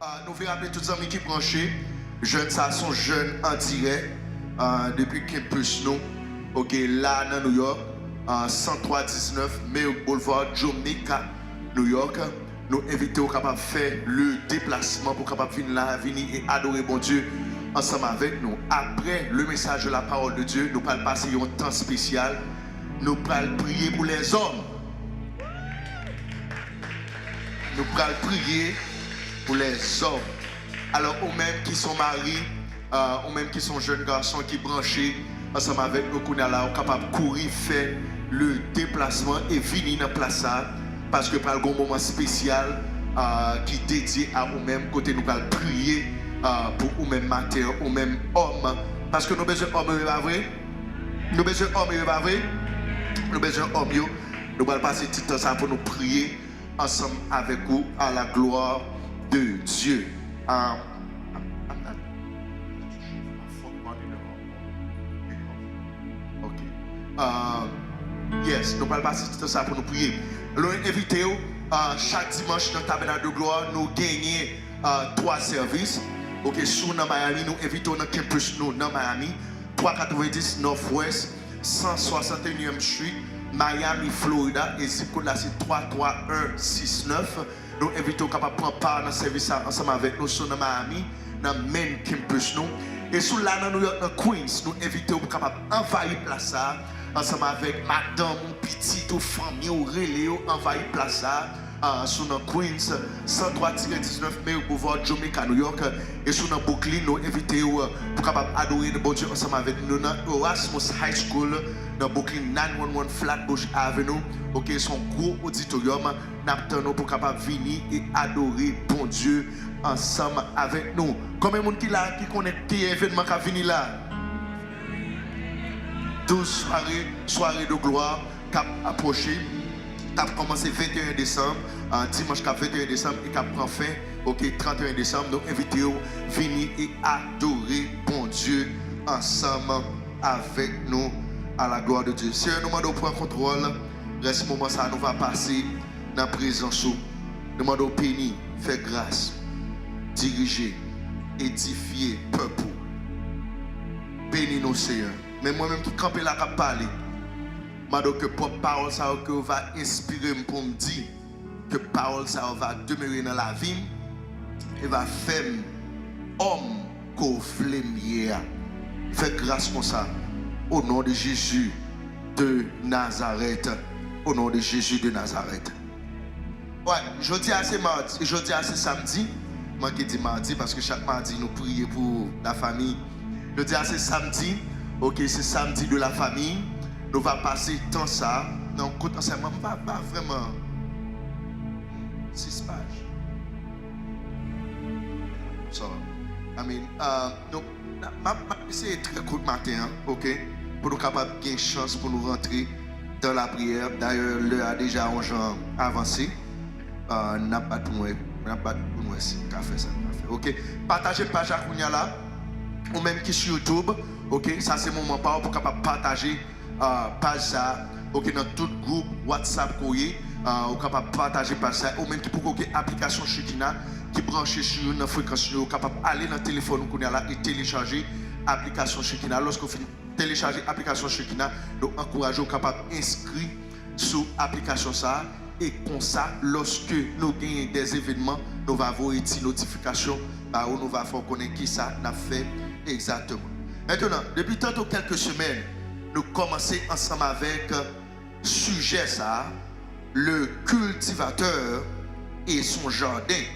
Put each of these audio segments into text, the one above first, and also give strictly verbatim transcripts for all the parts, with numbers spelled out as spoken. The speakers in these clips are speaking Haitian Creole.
Ah, nou vle raple tout zanmi ki branche, jèn sa se yon jèn an dirèk, ah, depi campus nou, oke, la nan New York, ah, san twa diznèf Merrick Boulevard, Jamaica, New York. Nou envite w kapab fè le deplasman pou w kapab vin la, vini e adore Bondye ansanm avèk nou. Apre le message de la parole de Dieu, nou pral pase yon tan espesyal. Nou pral priye pou lèzòm. Nou pral priye pou lèzòm. Alò, ou menm ki se yon mari, ah, ou menm ki se yon jèn gason ki branche ansanm avèk nou kounye a la, ou kapab kouri fè le deplasman e vini nan plas sa a, paske pral gen yon moman espesyal, ah, ki dedye a ou menm, kote nou pral priye, ah, pou ou menm maten an, ou menm òm, paske nou bezwen òm yo, e pa vre? Nou bezwen òm yo, e pa vre? Nou bezwen òm yo. Nou pral pase ti tan sa pou nou priye ansanm avèk ou à la gloire de Dieu. Um, I'm, I'm not, I fuck money now. Ok. Um, yes, nou pral pase ti tan sa pou nou priye. Nou envite w, uh, chak dimanch nan Tabernacle de Gloire, nou genyen, uh, twa sèvis. Ok, si w nan Miami, nou envite w nan campus nou nan Miami, twa katrevendis Northwest san swasanteyinyèm Street, Miami, Florida, e zip kòd la se twa twa en sis nèf. Nou envite w kapab pran pa nan sèvis sa ansanm avèk nou, si w nan Miami, nan main campus nou. E si w la nan New York, nan Queens, nou envite w pou kapab anvayi plas sa ansanm avèk madanm ou, pitit ou, fanmi w, rele yo, anvayi plas sa. Ah, si w nan Queens, san twa tirè diznèf Merrick Boulevard, Jamaica, New York. E si w nan Brooklyn, nou envite w, euh, pou kapab adore Bondye ansanm avèk nou nan Erasmus High School, nan Brooklyn, nine one one Flatbush Avenue. Ok, se yon gwo oditoryòm. N ap tann ou pou kapab vini e adore Bondye ansanm avèk nou. Konbyen moun ki la ki konnen ki evènman k ap vini la? Douz sware, sware de glwa k ap apwoche, k ap kòmanse venteyen desanm, ah, dimanch k ap venteyen desanm e k ap pran fen, ok, tranteyen desanm. Nou envite w vini e adore Bondye ansanm avèk nou, à la gloire de Dieu. Seyè, nou mande w pran kontwòl rès moman sa a nou va pase nan prezans ou. Nou mande w beni, fè gras, dirije, edifye pèp ou. Beni nou, Seyè. Men mwen menm ki kanpe la k ap pale, mande w ke pwòp pawòl sa yo ke w va enspire m pou m di, ke pawòl sa yo va demere nan lavi m e va fè m òm ke w vle m ye a. Fè gras konsa, au nom de Jésus de Nazareth. Au nom de Jésus de Nazareth. Wè, jodi a se madi, jodi a se samdi. Manke di madi, paske chak madi nou priye pou lafanmi. Jodi a se samdi, ok, se samdi de la famille. Nou va pase tan sa nan kout ansèyman. M pa, pa vrèman sis paj. So, I mean, uh, nou, m ap, m ap eseye trè kout maten an, ok, pou nou kapab gen chans pou nou rantre dans la prière. Dayè, lè a deja yon jan avanse. Uh, n ap bat pou nou wè, n ap bat pou nou wè si n ka fè sa n ka fè. Ok, pataje paj la kounye a la. Ou menm ki sou YouTube, ok, sa se moman pa w pou kapab pataje, uh, paj sa, ok, nan tout gwoup WhatsApp ke w ye, uh, ou kapab pataje paj sa. Ou menm ki poko gen aplikasyon Shekinah, ki branche sou youn nan frekans yo, ou kapab ale nan telefòn ou kounye a la e telechaje aplikasyon Shekinah. Lòske w fin telechaje aplikasyon Shekinah, nou ankouraje w kapab enskri sou aplikasyon sa a. E konsa, lòske nou genyen dè evènman, nou va voye ti notifikasyon ba ou, nou va fè w konnen kisa n ap fè egzakteman. Mentnan, depi tanto kèlke semèn, nou kòmanse ansanm avèk sijè sa a, le cultivateur et son jardin.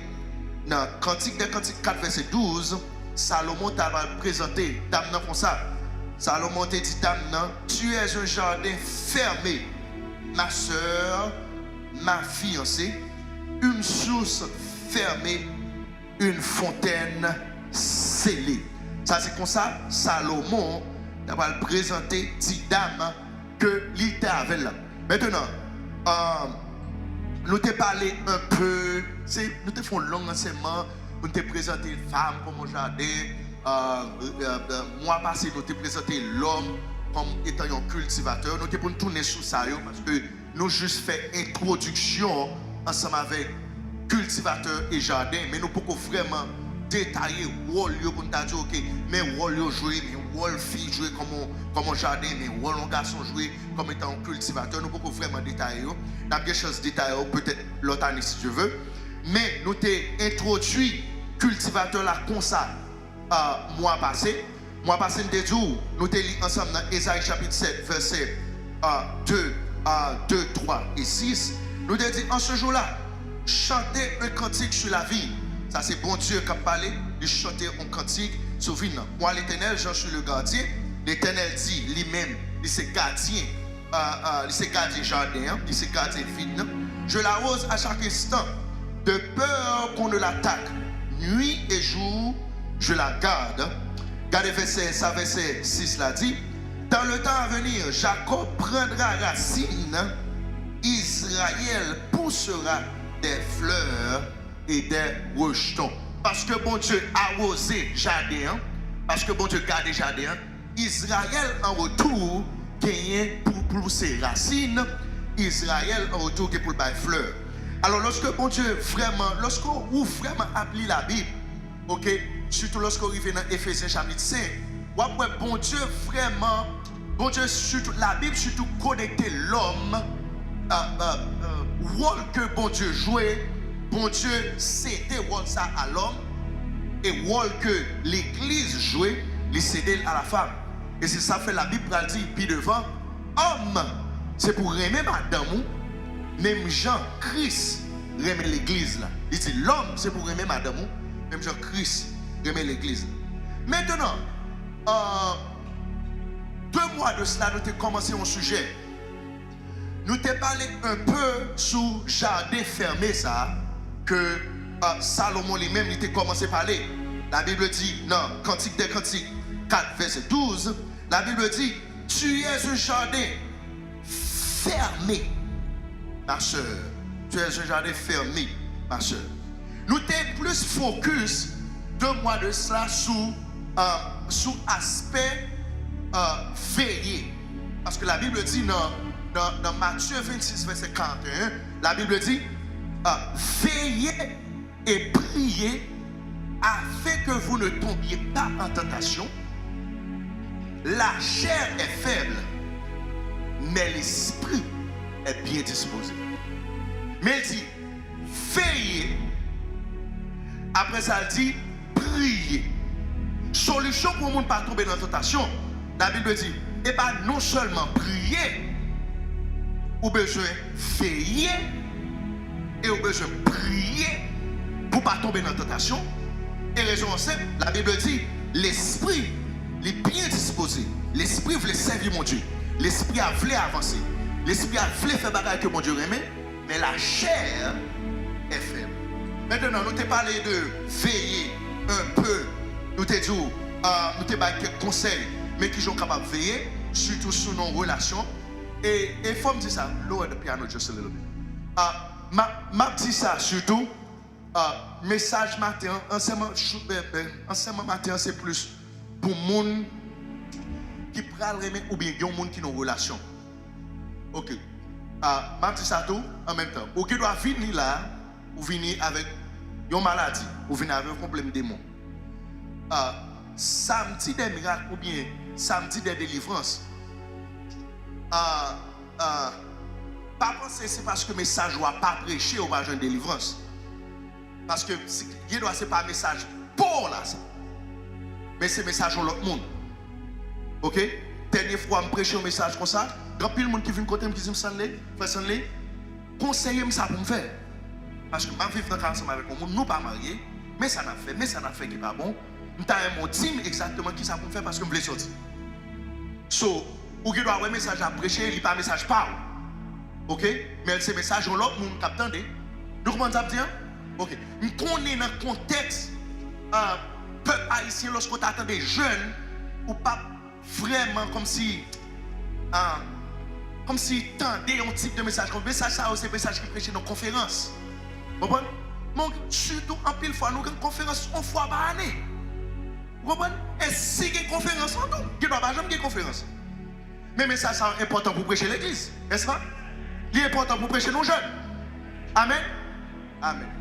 Nan Kantik dè Kantik kat vèsè douz, Salomon ta pral prezante dam nan konsa. Salomon te di dam nan, tu es un jardin fermé, ma sœur, ma fiancée, une source fermée, une fontaine scellée. Sa se konsa Salomon ta pral prezante ti dam ke li te avè l la. Mentnan, euh, nou te pale un peu, se, nou te fè yon long ansèyman, nou te prezante fanm kòm yon jaden. Euh, euh, euh, mwa pase, nou te prezante lòm kòm etan yon kiltivatè. Nou te pou n tounen sou sa yo, paske nou jis fè entwodiksyon ansanm avèk kiltivatè e jaden, men nou poko vrèman detaye wòl yo pou n ta di, oke, men wòl yo jwe, men wòl fi jwe kòman, kòman jaden, men wòl yon gason jwe kòm etan yon kiltivatè. Nou poko vrèman detaye yo. N ap gen chans detaye yo petèt lòt ane, si Dye vle. Men nou te entwodui kiltivatè la konsa, euh, mwa pase. Mwa pase, m te di w, nou te li ansanm nan Ezayi chapit sèt, vèsè, euh, de, euh, de, twa e sis. Nou te di, en ce jour-là, chantez un cantique sur la vigne. Sa se Bondye k ap pale, li chante yon kantik sou vin nan. Moi, l'Éternel, j'en suis le gardien. Letènèl di, li menm, li se gadyen, euh, euh, li se gadyen jaden an, li se gadyen vin nan. Je l'arrose à chaque instant, de peur qu'on ne l'attaque. Nuit et jour, je la garde. Gade vèsè, sa vèsè sis la di, dans le temps à venir, Jacob prendra racine, Israël poussera des fleurs et des rejetons. Paske Bondye awoze jaden an, paske Bondye gade jaden an, Izrayèl an retou genyen pou, pou l pouse rasin, Izrayèl an retou gen pou l bay flè. Alò, lòske Bondye vrèman, lòske ou vrèman ap li Labib, oke, sitou lòske w rive nan Efezyen chapit senk, w ap wè Bondye vrèman, Bondye sitou, Labib sitou konekte lòm, euh, euh, euh, wòl ke Bondye jwe, Bondye sede wòl sa a lòm, e wòl ke legliz jwe, li sede l a la fam. E se sa fè Labib pral di pi devan, òm se pou renmen madanm ou, menm jan Kris renmen legliz la. Li di, lòm se pou renmen madanm ou, menm jan Kris renmen legliz la. Mentnan, euh, de mwa de sila, nou te kòmanse yon sijè. Nou te pale un peu sou jaden fèmen sa a ke, euh, Salomon li menm li te kòmanse pale. Labib di nan Kantik dè Kantik kat vèsè douz, Labib di, tu es un jardin fermé, ma sœur. Tu es un jardin fermé, ma sœur. Nou te plis fokis de mwa de sila sou, euh, sou aspè, euh, veye. Paske Labib di nan, nan, nan Matye vennsis, vèsè karanteyen, Labib di, euh, veillez et priez afin que vous ne tombiez pas en tentation. La chair est faible, mais l'esprit est bien disposé. Men l di, veye. Apre sa, l di, priye. Solisyon pou yon moun pa tonbe nan tantasyon, Labib di, e pa non sèlman priye, ou bezwen veye, e ou bezwen priye pou pa tonbe nan tantasyon. E rezon an senp, Labib di, lespri li byen dispoze. Lespri vle sèvi Bondye. Lespri a vle avanse. Lespri a vle fè bagay ke Bondye renmen. Men la chair est faible. Mentnan, nou te pale de veye un peu. Nou te di w, ah, nou te bay kèk konsèy, men kijan w kapab veye, sitou sou nan relasyon. E, e fò m di sa, lower the piano just a little bit. Ah, m ap, m ap di sa sitou, ah, mesaj maten an, ansèyman, chou, bè, bè, ansèyman maten an, se plis pou moun ki pral renmen oubyen gen yon moun ki nan relasyon. Oke. Ah, m ap di sa tou, an menm tan. Ou gen dwa vini la, ou vini avèk yon maladi, ou vini avèk yon pwoblèm demon. Ah, samdi dè mirak oubyen samdi dè delivrans. Ah, ah, pa panse se paske mesaj ou a pa preche ou pa jwenn delivrans. Paske si, gen dwa se pa mesaj pa w la sa. Men se mesaj yon lòt moun. Oke? Dènye fwa m preche yon mesaj konsa, gen anpil moun ki vin kote m ki di m, Stanley, frè Stanley, konseye m sa pou m fè. Paske m ap viv nan kay ansanm avèk yon moun, nou pa marye, men sa n ap fè, men sa n ap fè ki pa bon. M ta renmen w di m egzakteman kisa pou m fè paske m vle sòti. So, ou gen dwa wè mesaj la ap preche, li pa mesaj pa w. Oke? Men se mesaj yon lòt moun k ap tande. Nou konprann sa m di an? Oke. M konnen nan kontèks, ah, pèp ayisyen, lòske w ta tande jèn, ou p ap vrèman kòmsi, ah, kòmsi tande yon tip de mesaj. Kòm mesaj sa yo, se mesaj ki preche nan konferans. Konprann? Men sitou, anpil fwa, nou gen konferans yon fwa pa ane. Ou konprann? E si gen konferans lan tou, gen dwa pa janm gen konferans. Men mesaj sa yo enpòtan pou preche legliz, nèspa? Li enpòtan pou preche nou jèn. Amèn? Amèn.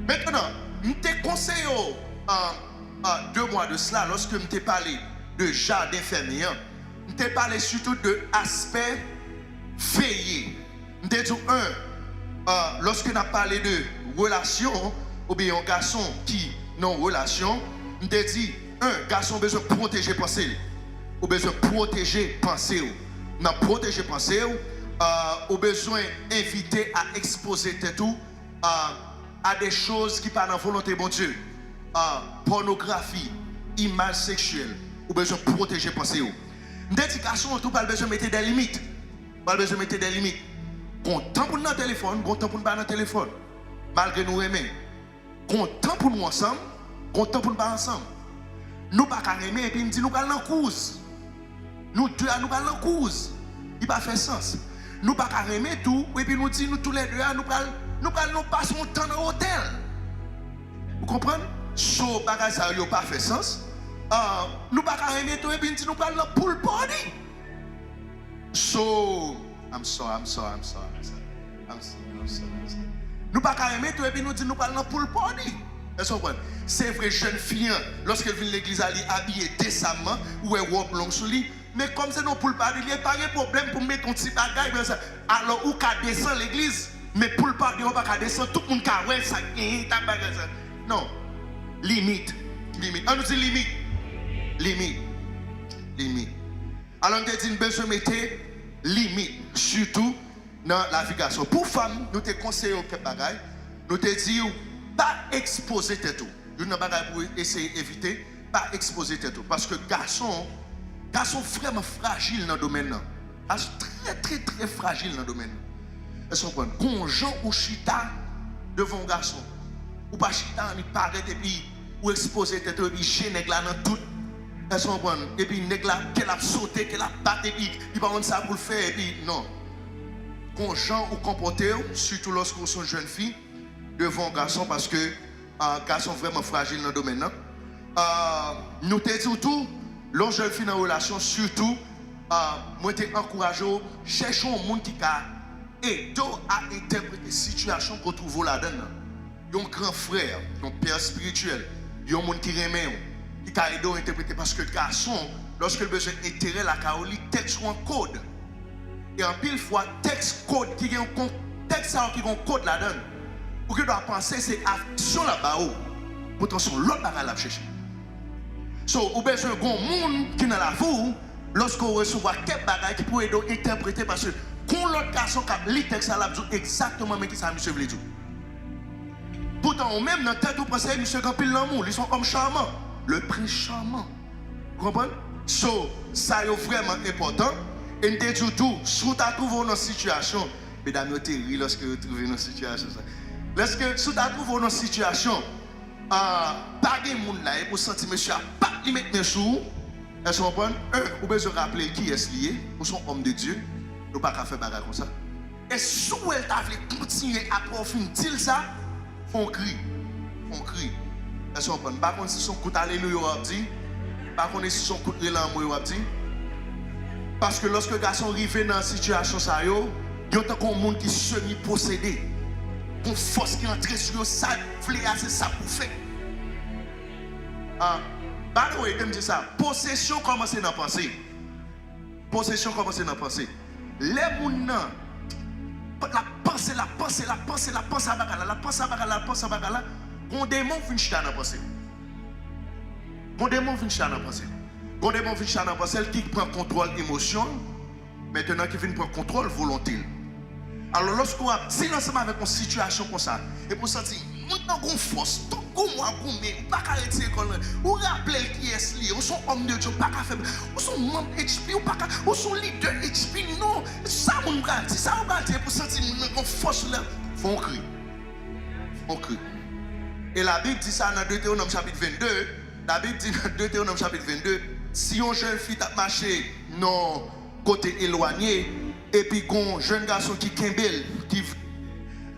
Mentnan, m te konseye w, an, an, de mwa de sila, lòske m te pale de jaden fèmen an, m te pale sitou de aspè veye. M te di w, en, an, lòske n ap pale de relasyon, oubyen yon gason ki nan yon relasyon, m te di, en, gason bezwen pwoteje panse l. Ou bezwen pwoteje panse w. Nan pwoteje panse w, an, ou bezwen evite a ekspoze tèt ou a, a de choz ki pa nan volonte Bondye, a, pònografi, imaj seksyèl, ou bezwen pwoteje panse w. M te di gason an tou pral bezwen mete de limit. Pral bezwen mete de limit. Gon tan pou n nan telefòn, gon tan pou n pa nan telefòn. Malgre nou renmen. Gon tan pou nou ansanm, gon tan pou n pa ansanm. Nou pa ka renmen epi n di nou pral nan kouz. Nou de a, nou pral nan kouz. Li pa fè sans. Nou pa ka renmen tou, epi nou di nou toulède a, nou pral, nou pral nou pase yon tan nan otèl. Ou konprann? So, bagay sa yo, yo pa fè sans. Ah, nou pa ka renmen tou, epi n di nou pral nan pool party. So, I'm sorry, I'm sorry, I'm sorry, I'm sorry. I'm sorry, I'm sorry, I'm sorry. Nou pa ka renmen tou, epi nou di nou pral nan pool party. Èske w konprann? Se vre, jèn fi an, lòske l vin legliz la, li abiye desamman, ou wè wòb long sou li. Men kòm se nan pool party li ye, pa gen pwoblèm pou m mete yon ti bagay, men sa. Alò, ou ka desann legliz, men pool party an, ou pa ka desann, tout moun ka wè sa k genyen, ta bagay sa. Non. Limit. Limit. An nou di limit. Limit. Limit. Alò, nou te di n bezwen mete limit, sitou nan lavi gason. Pou fanm, nou te konseye w kèk bagay. Nou te di w, pa ekspoze tèt ou. Youn nan bagay pou w eseye evite, pa ekspoze tèt ou. Paske gason, gason vrèman frajil nan domèn nan. Gason trè, trè, trè frajil nan domèn nan. Èske w konprann? Gon jan ou chita devan yon gason. Ou pa chita annik parèt epi ou ekspoze tèt ou epi je nèg la nan tout. Èske w konprann? Epi nèg la, kè l ap sote, kè l ap bat epi li pa konn sa pou l fè epi non. Gon jan ou konpòte w, sitou lòske w se yon jèn fi, devan yon gason, paske, ah, gason vrèman frajil nan domèn nan. Ah, nou te di w tou, lè yon jèn fi nan relasyon, sitou, ah, mwen te ankouraje w, chèche yon moun ki ka ede w a entèprete sitiyasyon ke w twouve w ladan l nan. Yon gran frè, yon pè espirityèl, yon moun ki renmen w, ki ka ede w entèprete. Paske gason, lòske l bezwen enterè lakay ou, li tèks ou an kòd. E anpil fwa, tèks kòd ki gen yon kon-, tèks sa yo ki gen yon kòd ladan l, ou gen dwa panse se afeksyon l ap ba ou, poutan se yon lòt bagay l ap chèche. So, ou bezwen gon moun ki nan lavi w, lòske w resevwa kèk bagay ki pou ede w entèprete, paske gon lòt gason k ap li tèks la, l ap di w egzakteman men kisa misye vle di w. Poutan, ou menm, nan tèt ou, panse misye gen anpil lanmou, li se yon òm chaman. Le prince charmant. Ou konprann? So, sa yo vrèman enpòtan. E n te di w tou, si w ta twouve w nan sitiyasyon, medam yo te ri lòske yo twouve nan sitiyasyon sa. Lòske, si w ta twouve w nan sitiyasyon, ah, pa gen moun la, epi w santi mesye a pa t li met men sou ou, èske w konprann? En, ou bezwen raple l kiyès li ye, ou se yon òm de Dye, nou pa ka fè bagay konsa. E si w wè l ta vle kontinye apre w fin di l sa, fè yon kri. Fè yon kri. Èske w konprann? M pa konn si se yon kout alelouya w ap di. M pa konnen si se yon kout rele anmwe w ap di. Paske lòske gason rive nan sitiyasyon sa yo, yo tankou yon moun ki semi posede. Gon fòs ki antre sou yo, sa yo vle a, se sa pou fè. Ah, by the way, de m di sa, posesyon kòmanse nan panse. Posesyon kòmanse nan panse. Lè moun nan, l ap panse, l ap panse, l ap panse, l ap panse a bagay la, l ap panse a bagay la, l ap panse a bagay la, gon demon vin chita nan panse l. Gon demon vin chita nan panse l. Gon demon vin chita nan panse l ki pran kontwòl emosyon l, mentnan ki vin pran kontwòl volonte l. Alò, lòske w ap deal ansanm avèk yon sitiyasyon konsa, epi w santi moun nan gon fòs, tout goumen w ap goumen, ou pa ka retire kò l nan, ou raple l kiyès li ye, ou se yon òm de Dye, ou pa ka fè, ou se yon manm H P, ou pa ka, ou se yon lidè H P, non, sa moun pral di, sa ou pral di, epi w santi moun nan gon fòs sou lè, fè yon kri. Fè yon kri. E Labib di sa nan Detewonòm chapit vennde, Labib di nan Detewonòm chapit vennde, si yon jèn fi t ap mache nan kote elwanye, epi gon jèn gason ki kenbe l, ki vle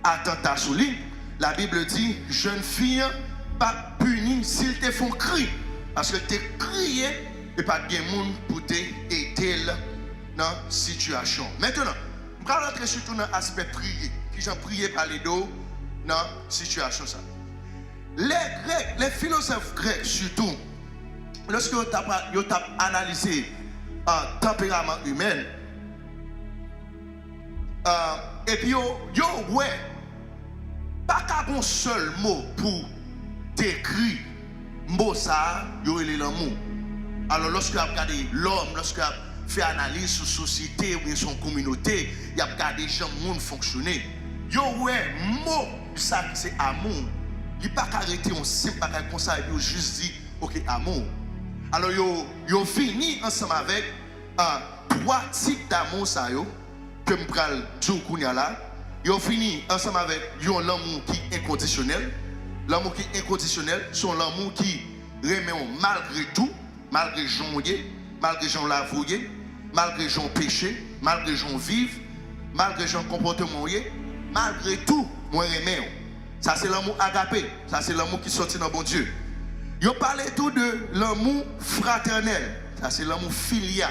atanta sou li, Labib di, jèn fi an p ap pini si l te fè yon kri, paske l te kriye, e pa t gen moun pou te ede l nan sitiyasyon. Mentnan, m pral rantre sitou nan aspè priye, kijan priye pral ede w nan sitiyasyon sa. Lè Grèk, lè filozòf grèk sitou, lòske yo t ap, yo t ap analize, ah, tanperaman imè, ah, epi yo, yo wè, pa ka gon sèl mo pou dekri mo sa a, yo rele lanmou. Alò, lòske y ap gade lòm, lòske y ap fè analiz sou sosyete oubyen sou yon kominote, y ap gade jan moun fonksyone. Yo wè mo sa ki se amour, li pa ka rete yon senp bagay konsa epi yo jis di, "Ok, amour." Alò, yo, yo vini ansanm avèk, ah, twa tip d'amour sa yo ke m pral di w kounye a la. Yo vini ansanm avèk yon lanmou ki enkondisyonèl. Lanmou ki enkondisyonèl, se yon lanmou ki renmen w malgre tou, malgre jan w ye, malgre jan lavi w ye, malgre jan w peche, malgre jan w viv, malgre jan konpòteman w ye, malgre tou, mwen renmen w. Sa se lanmou agape, sa se lanmou ki sòti nan Bondye. Yo pale tou de lanmou fratènèl, sa se lanmou filya,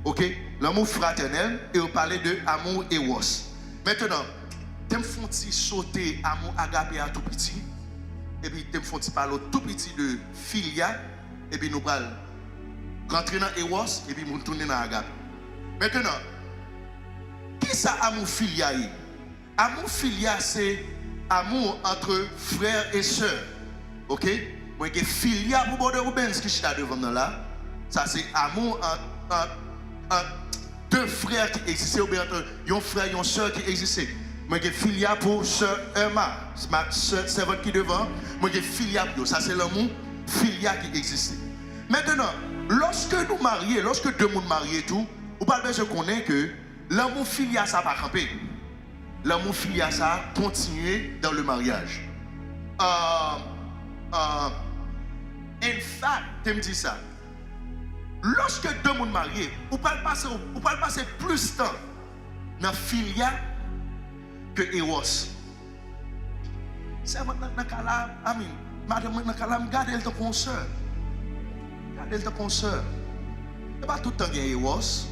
oke? Lanmou fratènèl, e yo pale de amour eros. Mentenan, te m fon ti sote amour agape a tou piti, epi te m fon ti pale w tou piti de filya, epi nou pral rantre nan eros, epi nou tounen nan agape. Mentenan, kisa amour filya ye? Amour filya se amour entre frère et sœur. Oke? Mwen gen filya pou brother Rubens ki chita devan m nan la. Sa se amour ant, ant, ant de frè ki egziste, oubyen ant yon frè, yon sè ki egziste. Mwen gen filya pou sè Emma, ma sè, sèvant ki devan. Mwen gen filya pou yo. Sa se lanmou filya ki egziste. Mentenan, lòske nou marye, lòske de moun marye tou, ou pral bezwen konnen ke lanmou filya sa pa kanpe. Lanmou filya sa kontinye dans le mariage. Uh, uh, in fact, te m di sa. Lòske de moun marye, ou pral pase, ou pral pase plis tan nan filya ke eros. Sèvant nan, nan ka la, I mean, madanm mwen nan ka la, m gade l tankou yon sè. M gade l tankou yon sè. Se pa tout tan gen eros.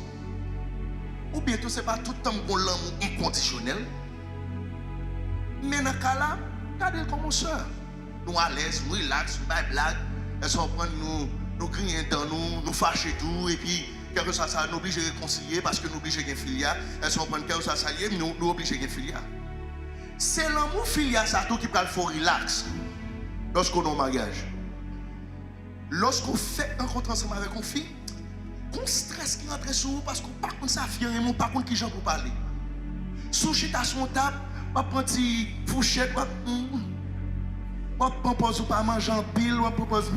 Oubyen tou, se pa tout tan m gon lanmou enkondisyonèl. Men nan ka la, m gade l kòm yon sè. Nou alèz, nou rilaks, nou bay blag. Èske w konprann, nou, nou griyen dan nou, nou fache tou, epi kèlkeswa sa, nou blije rekonsilye paske nou blije gen filya. Èske w konprann, kèlkeswa sa l ye, nou, nou oblije gen filya. Se lanmou filya sa tou ki pral fè w rilaks lòske w nan yon maryaj. Lòske w fèk rankontre ansanm avèk yon fi, gon strès ki rantre sou ou paske w pa konn sa fi an renmen, w pa konn kijan pou w pale. Si w chita sou yon tab, w ap pran ti fouchèt, w ap, mm, w ap pran pòz ou pa manje anpil, w ap pran pòz.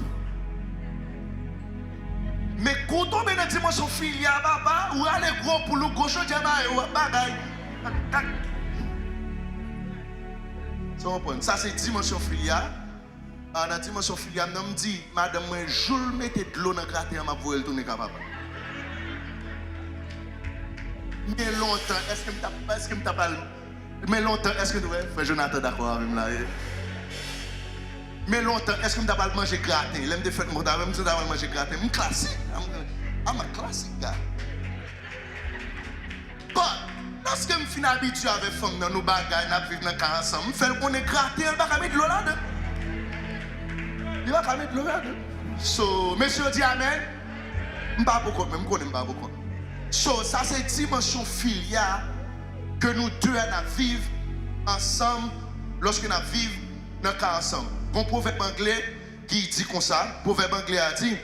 Men kou w tonbe nan dimansyon filya, papa, ou rale gwo poul ou, gwo chodyè mayo, w ap bagay. Sa w konprann? Sa se dimansyon filya. Ah, nan dimansyon filya m nan, m di madanm mwen, jou l mete dlo nan graten an, m ap voye l tounen ka papa. Men lontan, èske m t ap, èske m t ap al, men lontan, èske nou wè, frè Jonathan dakò avè m la, wi. Men lontan, èske m t ap al manje graten? Lè m te fèt m kontan avè m, m t ap al manje graten. M klasik, I'm, I'm a classic guy. But, lòske m fin abitye avèk fanm nan, nou bagay, n ap viv nan kay ansanm, m fè l konnen graten an, li pa ka met dlo ladan. Li pa ka met dlo ladan. So, mesye yo di amèn. M pa pou kont mwen, m konnen m pa pou kont. So, sa se dimansyon filya ke nou de a n ap viv ansanm lòske n ap viv nan kay ansanm. Gon pwovèb angle ki di konsa, pwovèb angle a di,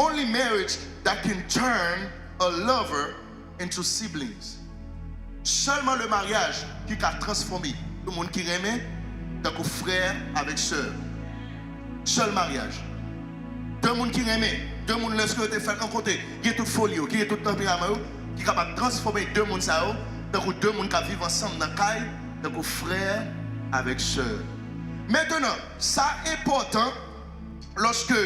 "Only marriage that can turn a lover into siblings." Sèlman le maryaj ki ka transfòme yon moun ki renmen tankou frè avèk sè. Sèl maryaj. De moun ki renmen, de moun lèske yo te fèk rankontre, gen tout foli yo, ki gen tout tanperaman yo, ki kapab transfòme de moun sa yo tankou de moun k ap viv ansanm nan kay, tankou frè avèk sè. Mentenan, sa enpòtan lòske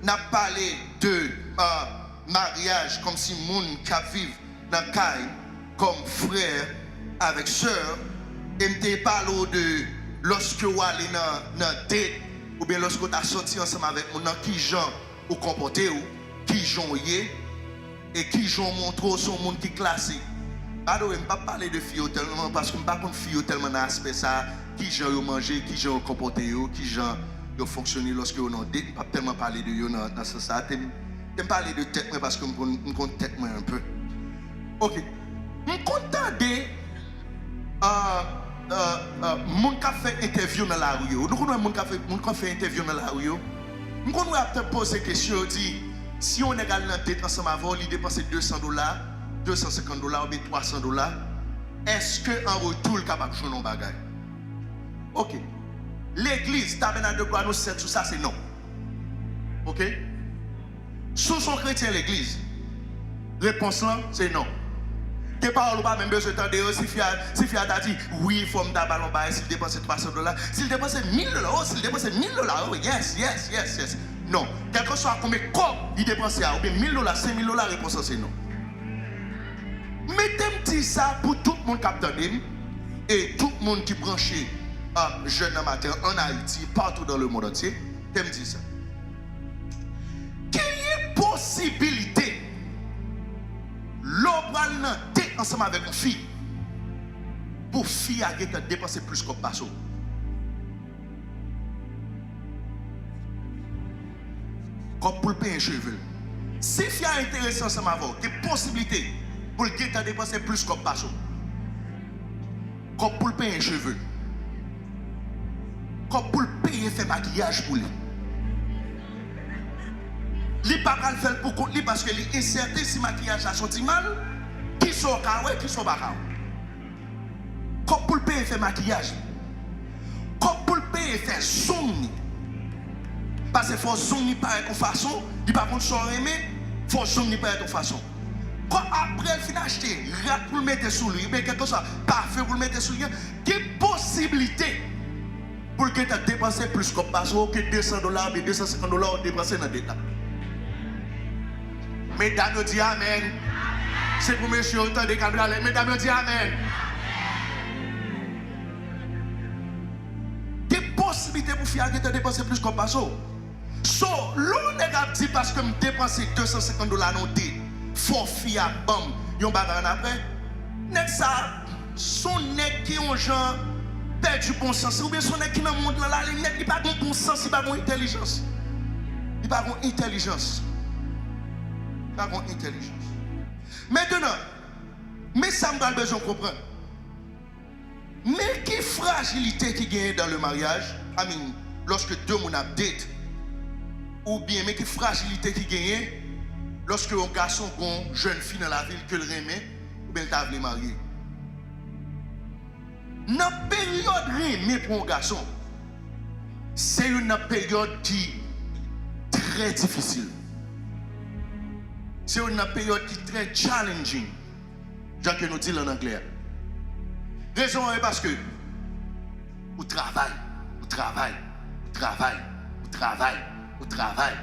n ap pale de, ah, maryaj, kòmsi moun k ap viv nan kay kòm frè avèk sè, e m te pale w de lòske w ale nan, nan date, oubyen lòske w ta sòti ansanm avèk moun nan, kijan ou konpòte w, kijan w ye, e kijan w montre w se yon moun ki klasik. By the way, m p ap pale de fi yo tèlman, paske m pa konn fi yo tèlman nan aspè sa, kijan yo manje, kijan yo konpòte yo, kijan yo fonksyone lòske yo nan date. M p ap tèlman pale de yo nan, nan sans sa. Te m, te m pale de tèt mwen paske m konn, m konn tèt mwen enpe. Ok. M konn tande ah, ah, ah, moun k ap fè entèvyou nan lari yo. Nou konn wè moun k ap fè, moun k ap fè entèvyou nan lari yo? M konn wè ap t ap poze kesyon, yo di, si yon nèg al nan date ansanm avè w, li depanse de san dola, de san senkant dola oubyen twa san dola, èske an retou l kapab jwenn yon bagay? Ok. Legliz, Tabènak de Glwa, nou sèt sou sa, se non. Ok? Si w se yon kretyen legliz, repons lan, se non. Gen pawòl ou pa menm bezwen tande yo, si fi a, si fi a ta di, wi, fò m ta ba l yon bagay, si l depanse twa san dola, si l depanse mil dola, oh, si l depanse mil dola, oh, yes, yes, yes, yes. Non. Kèlkeswa konbyen kòb li depanse a, oubyen mil dola, senk mil dola, repons lan se non. Men te m di sa pou tout moun k ap tande m, e tout moun ki branche, ah, Jèn nan Maten an Ayiti, partout dans le monde entier, te m di sa. Genyen posibilite lè w pral nan date ansanm avèk yon fi pou fi a gentan depanse plis kòb pase w. Kòb pou l penyen cheve l. Si fi a enterese ansanm avè w, gen posiblite pou l gentan depanse plis kòb pase w. Kòb pou l penyen cheve l. Kòb pou l peye fè makiyaj pou li. Li pa pral fè l pou kont li paske li ensèten si makiyaj la soti mal, kisa w ka wè, kisa w pa ka wè. Kòb pou l peye fè makiyaj li. Kòb pou l peye fè zong li. Paske fò zong li parèt yon fason, li pa konn sa w renmen, fò zong li parèt yon fason. Kò apre l fin achte rad pou l mete sou li, oubyen kèlkeswa pafen pou l mete sou li an, gen posiblite pou l gentan depanse plis kòb pase w ke de san dola oubyen de san senkant dola w depanse nan date la. Medam yo di amèn. Se pou mesye yo tande k al prale. Medam yo di amèn. Gen posiblite pou fi a gentan depanse plis kòb pase w. So, lè yon nèg ap di paske m depanse de san senkant dola nan yon date, fò fi a ban m yon bagay annapre, nèg sa a se yon nèg ki yon jan pèdi bon sans li, oubyen se yon nèg ki nan mond lan l ale nèt, li pa gen bon sans, li pa gen entèlijans. Li pa gen entèlijans. Li pa gen entèlijans. Mentenan, men sa m pral bezwen w konprann. Men ki frajilite ki genyen dans le mariage, I mean, lòske de moun ap date, oubyen men ki frajilite ki genyen lòske yon gason gen yon jèn fi nan lavi l ke l renmen, oubyen l ta vle marye. Nan peryòd renmen pou yon gason, se youn nan peryòd ki trè difisil. Se youn nan peryòd ki trè challenging. Jan ke nou di l ann anglè a. Rezon an e paske ou travay, ou travay, ou travay, ou travay, ou travay,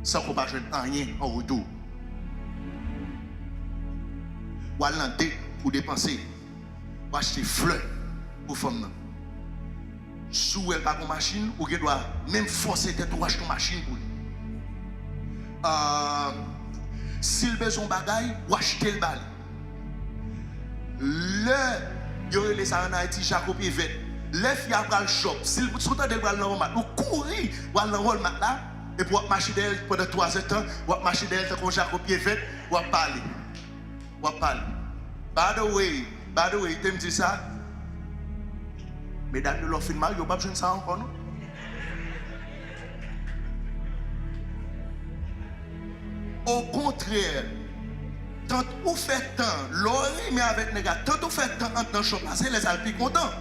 san ke w pa jwenn anyen an retou. W al nan date, ou depanse, w achte flè pou fanm nan. Si w wè l pa gen machin, ou gen dwa menm fòse tèt ou achte yon machin pou li. Ah, si l bezwen yon bagay, ou achte l ba li. Lè yo rele sa ann Ayiti jako pye vèt. Lè fi a pral chòp, si l, si w tande l pral nan Walmart, ou kouri, w al nan Walmart la, epi w ap mache dèyè l pandan twa zè tan, w ap mache dèyè l tankou yon jako pye vèt, w ap pale. W ap pale. By the way, by the way, te m di sa. Medam yo, lè w fin marye, w p ap jwenn sa ankò, non. Okontrè, tant ou fè tan, lè w renmen avèk nèg la, tant ou fè tan anndan chòp la, se lè sa l pi kontan.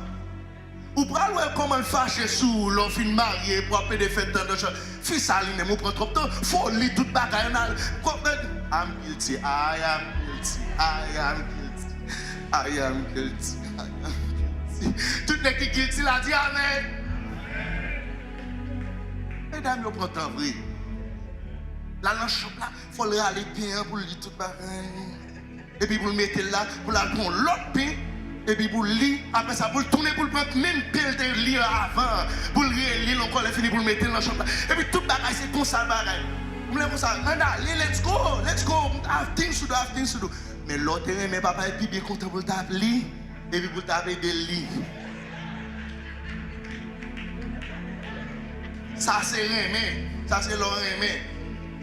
Ou pral wè kòman l fache sou ou lè w fin marye pou w ap pede fè tan nan chan. Fi sa li menm ou pran twòp tan. Fò w li tout bagay ann al. Kòman, I'm guilty, I am guilty, I am guilty, I am guilty, I am guilty. Tout nèg ki guilty la di amèn. Medam yo pran tan vre. L al nan chòp la, fò l rale pen an pou l li tout bagay. Epi pou l mete l la, pou l al pran yon lòt pen, epi pou l li, apre sa, pou l tounen, pou l pran menm pen l te li an avan an, pou l reli l ankò, lè fini pou l mete l nan chòp la. Epi tout bagay, se konsa l bagay. M lè konsa, ann ale, let's go, let's go, I have things to do, I have things to do. Men lè w te renmen papa, e pi byen kontan pou l t ap li, epi pou l t ap ede l li. Sa se renmen. Sa se lè w renmen.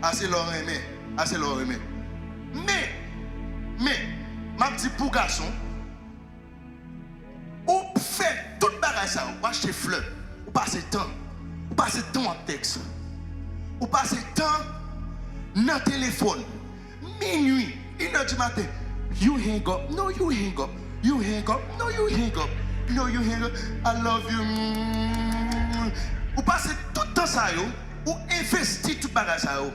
Sa se lè w renmen. Sa se lè w renmen. Men, men, m ap di pou gason, ou fè tout bagay sa yo, ou achte flè, ou pase tan, ou pase tan w ap tèks, ou pase tan nan telefòn, minui, inè di maten, you hang up, no, you hang up, you hang up, no, you hang up, no, you hang up, I love you. Mm. Ou pase tout tan sa yo, ou envesti tout bagay sa yo,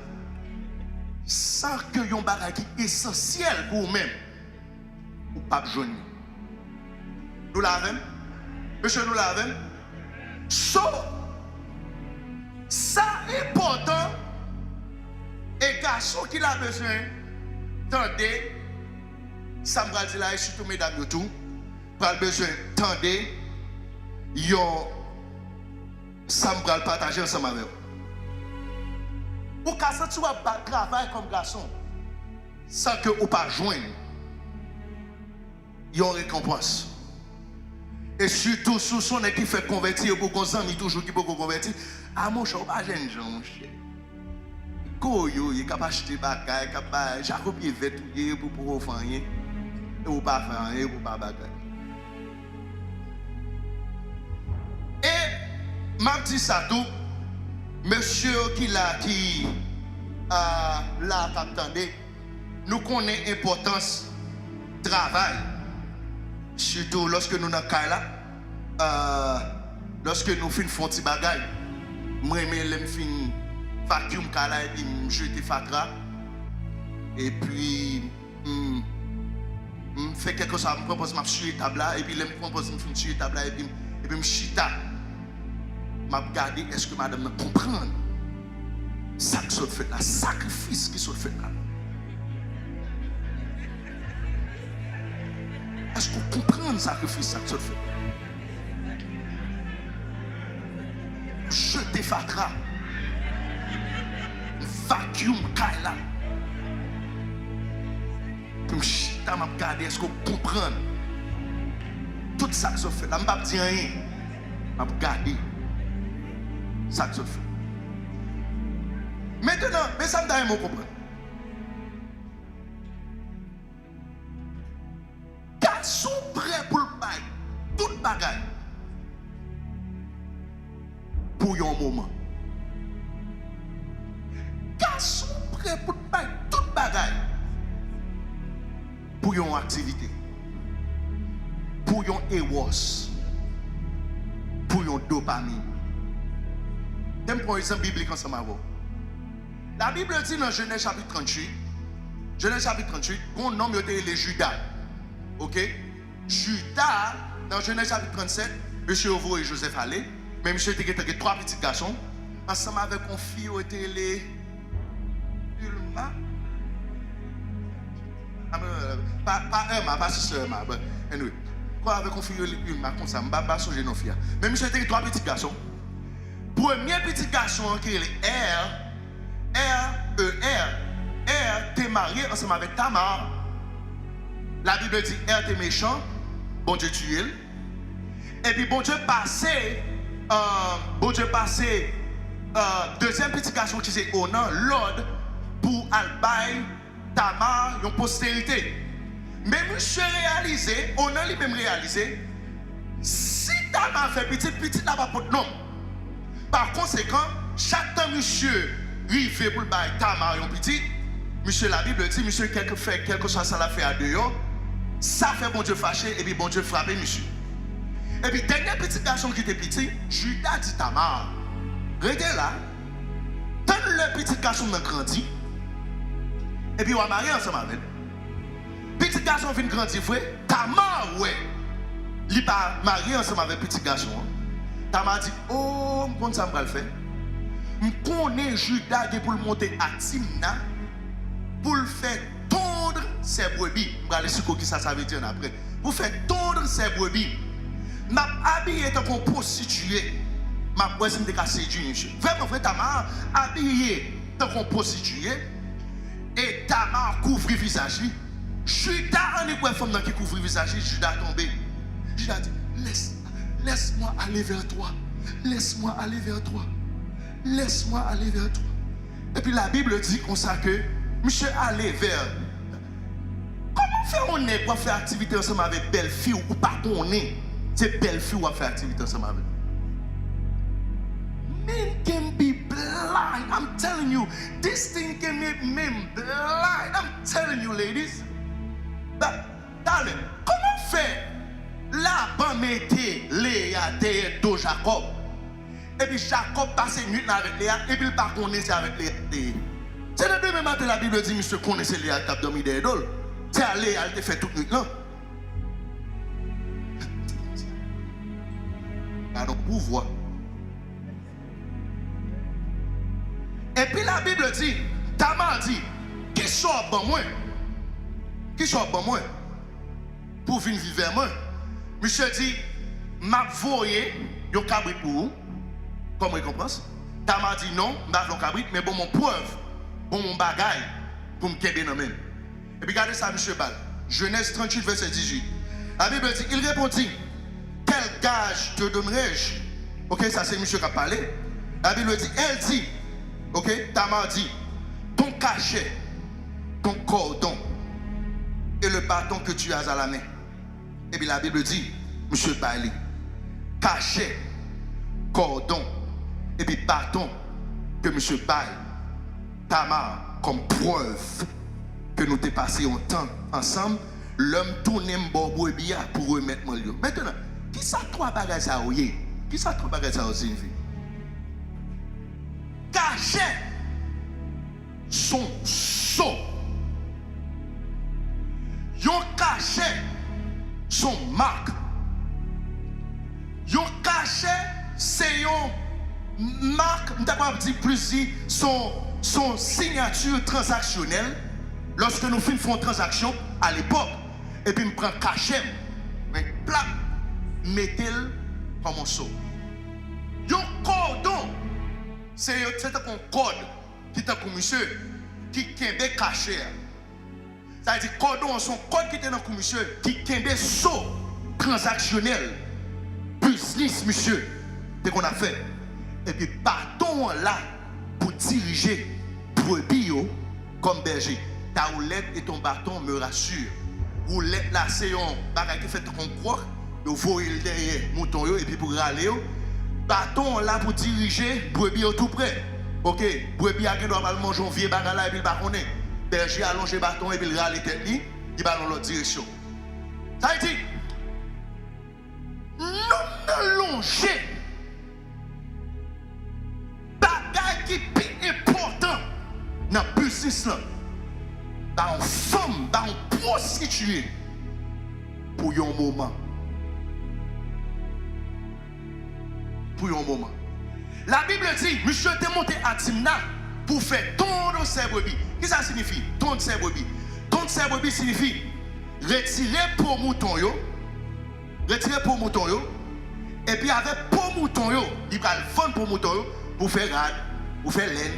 san ke yon bagay ki esansyèl pou ou menm, ou p ap jwenn li. Nou la avè m? Mesye, nou la avè m? So, sa enpòtan, e gason ki la bezwen tande sa m pral di la, e sitou medam yo tou, pral bezwen tande yon, sa m pral pataje ansanm avè w. Ou ka santi w ap ba-, travay kòm gason san ke ou pa jwenn yon rekonpans. E sitou, si w se yon nèg ki fèk konvèti, epi w gon zanmi toujou ki poko konvèti, a monchè, ou pa jènjan, monchè. Koyo, ye k ap achte bagay, k ap bay, jako pye vèt ou ye, pou poko fè anyen. E ou pa fè anyen, pou pa bagay. E m ap di sa tou, mesye yo ki la, ki, ah, la, k ap tande, nou konnen enpòtans travay, sitou lòske nou nan kay la, ah, lòske nou fin fè yon ti bagay. M renmen lè m fin vacuum kay la epi m jete fatra, epi m, m fè kèlkeswa, m pran pòz m ap siye tab la, epi lè m pran pòz m fin siye tab la, epi m, epi m chita. M ap gade èske madanm nan konprann sa k sot fèt la, sakrifis ki sot fèt la. Èske w konprann sakrifis sa k sot fèt la? Jete fatra. Vacuum kay la. Pou m chita, m ap gade èske w konprann tout sa k sot fèt la. M p ap di anyen. M ap gade sa k sot fèt. Mentenan, men sa m ta renmen w konprann. Gason prè pou l bay tout bagay pou yon moman. Gason prè pou l bay tout bagay pou yon aktivite, pou yon eros, pou yon dopamin. Kite m pran yon egzanp biblik ansanm avè w. Labib di nan Jenèz chapit tranntuit, Jenèz chapit tranntuit, gon nonm yo te rele Jida. Oke? Jida, nan Jenèz chapit trannsèt, mesye yo voye Jozèf ale, men misye te gentan gen twa pitit gason, ansanm avèk yon fi yo te rele Ilma. Ah, pa, pa Irma, pa sista Irma, but anyway. Kwa avèk yon fi yo rele Ilma konsa, m pa, pa sonje non fi a. Men misye te gen twa pitit gason. Premye pitit gason an ki rele È, È, E R, È te marye ansanm avèk Tamar. Labib di È te mechan, Bondye tiye l. Epi Bondye pase, euh, Bondye pase, euh, dezyèm pitit gason ki se Onan, lòd pou al bay Tamar yon posterite. Men misye reyalize, Onan li menm reyalize, si Tamar fè pitit, pitit la pa pot nonm. Pa konsekan, chak tan misye rive pou l bay Tamar yon pitit, misye, Labib di, misye kèlke fè, kèlkeswa sa l ap fè a deyò, sa fè Bondye fache, epi Bondye frape misye. Epi dènye pitit gason ki te piti, Jida di Tamar, rete la, tann lè pitit gason m nan grandi, epi w a marye ansanm avè l. Pitit gason vin grandi vre, Tamar wè li pa marye ansanm avèk pitit gason an. Tamar di, o, m konn sa m pral fè. M konnen Jida gen pou l monte a Timna pou l fè tondre sè brebi. M pral eksplike w kisa sa vle di annapre. Pou fè tondre sè brebi. M ap abiye tankou yon pwostitiye. M ap wè si m te ka sedui misye. Vrèman vre, Tamar abiye tankou yon pwostitiye. E Tamar kouvri vizaj li. Jida annik wè fanm nan ki kouvri vizaj li, Jida tonbe. Jida di, laisse, laisse-moi aller vers toi. Laisse-moi aller vers toi. Laisse-moi aller vers toi. Epi la Bible di konsa ke misye ale vè. Kòman fè yon nèg w ap fè aktivite ansanm avèk bèl fi w, ou pa konnen se bèl fi w ap fè aktivite ansanm avèk? Men can be blind. I'm telling you, this thing can make men blind. I'm telling you, ladies. Ba, talè, kòman fè Laban mete Leya dèyè do Jakòb? Epi Jakòb pase nuit lan avèk Leya, epi l pa konnen se avèk Leya l te ye. Se nan demen maten Labib di misye konnen se Leya k t ap dòmi dèyè do l. Se a Leya l te fè tout nuit lan. Gade yon pouvwa. Epi Labib di, Tama di, kisa w ap ban mwen? Kisa w ap ban mwen? Pou vin viv vè mwen. Misye di, m ap voye yon kabrit pou ou kòm rekonpans. Tama di, non, m pa vle yon kabrit, men ban m yon prèv, ban m yon bagay pou m kenbe nan men m. Epi gade sa misye ba l. Genèse trente-huit, verset dix-huit. La Bible dit, il répondit, quel gage te donnerai-je? Ok, sa se misye k ap pale. La Bible dit, elle dit, ok, Tamar di, ton cachet, ton cordon et le bâton que tu as à la main. Epi la Bible di, misye bay li kachè, kòdon, epi baton ke misye bay Tamar kòm prèv ke nou te pase yon tan ansanm. Lè m tounen, m ba w brebi a pou remèt mwen l yo. Mentenan, kisa twa bagay sa yo ye? Kisa twa bagay sa yo siyifi? Kachè, s on so. Yon kachè, s on mak. Yon kachè, se yon mak, m ta kapab di plis di, s on, s on siyati tranzaksyonèl. Lòske nou fin fè yon tranzaksyon alepòk, epi m pran kachè m, mwen plat, m mete l kòm yon so. Yon kòdon, se yo, se tankou yon kòd ki tankou misye, ki kenbe kachè a. Sa vle di kòdon an se yon kòd ki te nan kou misye, ki kenbe so tranzaksyonèl, biznis misye te konn ap fè. Epi baton an la pou dirije brebi yo kòm bèje. Ta roulette et ton bâton me rassurent. Woulèt la se yon bagay ki fèt tankou yon kwòk. Yo voye l dèyè mouton yo epi pou rale yo. Baton an la pou dirije brebi yo tou prè. Ok, brebi a gen dwa pral manje yon vye bagay la epi l pa konnen. Bèje a lonje baton epi l rale tèt li, li ba l yon lòt direksyon. Sa vle di, nonm nan lonje bagay ki pi enpòtan nan biznis lan ba yon fanm, ba yon pwostitiye pou yon moman. Pou yon moman. Labib di, misye te monte a Timna pou fè tondre ses brebis. Kisa siyifi tondre ses brebis? Tondre ses brebis siyifi retire po mouton yo, retire po mouton yo, epi avèk po mouton yo, li pral vann po mouton yo pou fè rad, pou fè lèn,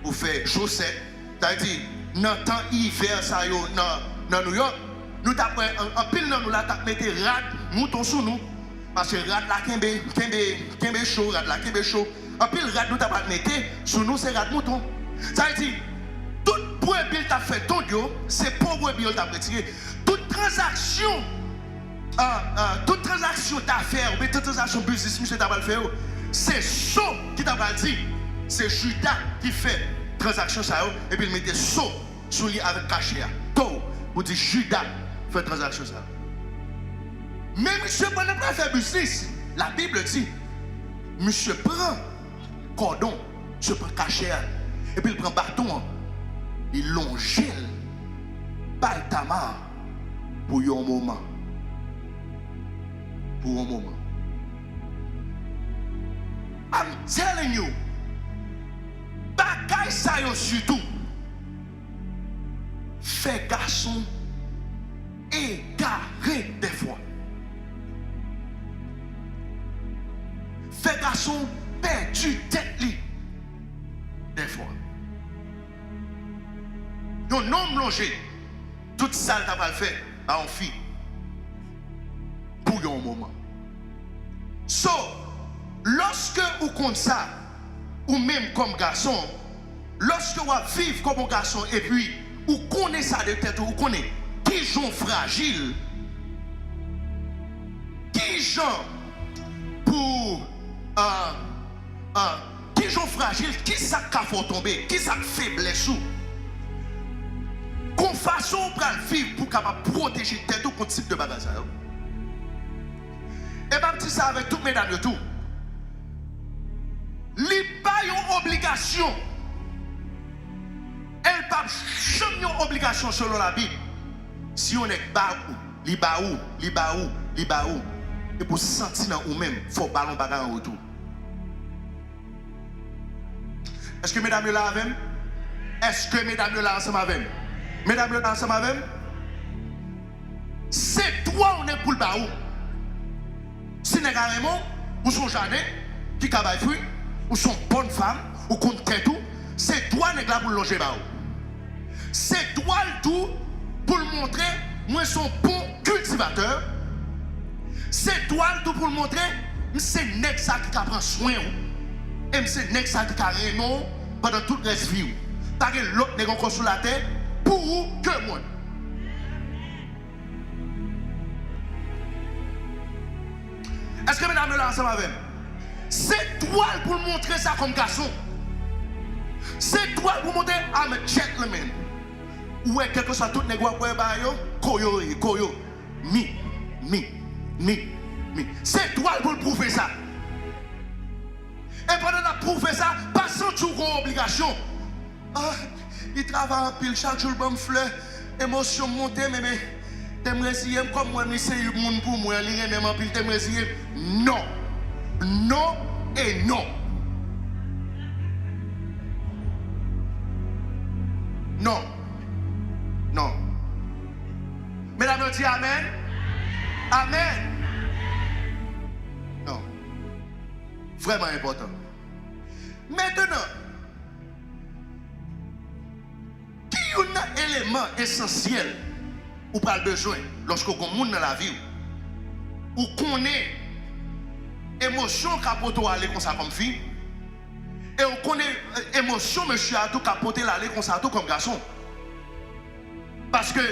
pou fè chosèt. Sa vle di, nan tan ivè sa yo nan, nan Nouyòk, nou t ap wè an-, anpil nan nou la t ap mete rad mouton sou nou. Paske rad la kenbe, kenbe, kenbe cho, rad la kenbe cho. Anpil rad nou t ap al mete sou nou se rad mouton. Sa vle di, tout brebis l t ap fè tondre yo, se po brebis yo l t ap retire. Tout tranzaksyon, ah, ah, tout tranzaksyon dafè oubyen tout tranzaksyon biznis misye ta pral fè yo, se so ki ta pral di, se Jida ki fè tranzaksyon sa yo, epi l mete so sou li avèk kachè a. To, pou di Jida fè tranzaksyon sa yo. Men misye pandan l pral fè biznis, Labib di, misye pran kòdon, misye pran kachè a, epi l pran baton an, li lonje l bay Tamar pou yon moman. Pou yon moman. I'm telling you, bagay sa yo sitou fè gason egare dèfwa. Fè gason pèdi tèt li dèfwa. Yon nonm lonje tout sa l ta pral fè a yon fi pou yon moman. So, lòske ou konn sa, Ou menm kòm gason, lòske w ap viv kòm yon gason epi ou konnen sa de tèt ou, ou konnen kijan w frajil, kijan pou, ah, ah, kijan w frajil, kisa k ka fè w tonbe, kisa k feblès ou. Gon fason w pral viv pou w kapab pwoteje tèt ou kont tip de bagay sa yo. E m ap di sa avèk tout medam yo tou. Li pa yon obligasyon. E l p ap janm yon obligasyon selon Labib. Si yon nèg ba ou, li ba ou, li ba ou, li ba ou, epi w santi nan ou menm, fò w ba l yon bagay an retou. Èske medam yo la avè m? Èske medam yo la ansanm avè m? Medam yo la ansanm avè m? Se dwa w nèg pou l ba ou. Si nèg la renmen w, ou se yon jaden ki ka bay fwi, ou se yon bòn fanm, ou konn tèt ou, se dwa nèg la pou l lonje ba ou. Se dwa l tou pou l montre mwen se yon bon kiltivatè. Se dwa l tou pou l montre m se nèg sa ki ka pran swen w. E m se nèg sa ki ka renmen w pandan tout rès vi w. Pa gen lòt nèg ankò sou latè pou ou ke mwen. Èske medam yo la ansanm avè m? Se dwa l pou l montre sa kòm gason. Se dwa l pou montre I'm a gentleman. Ou wè, kèlkeswa tout nèg w ap wè ba yo, ko yo ye, ko yo. Mi, mi, mi, mi. Se dwa l pou l pwouve sa. E pandan l ap pwouve sa, pa santi w gon obligasyon. Ah, li travay anpil, chak jou l ban m flè, emosyon m monte, men, men, te m reziye m, kòm m wè m, li se yon moun pou mwen, li renmen m anpil, te m reziye m. Non. Non e non. Non. Non. Medam yo di amèn. Amèn. Non. Vrèman enpòtan. Mentenan, ki youn nan eleman esansyèl ou pral bezwen lòske w gon moun nan lavi w? Ou konnen emosyon ka pote w ale konsa kòm fi, e ou konnen, e, emosyon mesye a tou ka pote l ale konsa tou kòm gason. Paske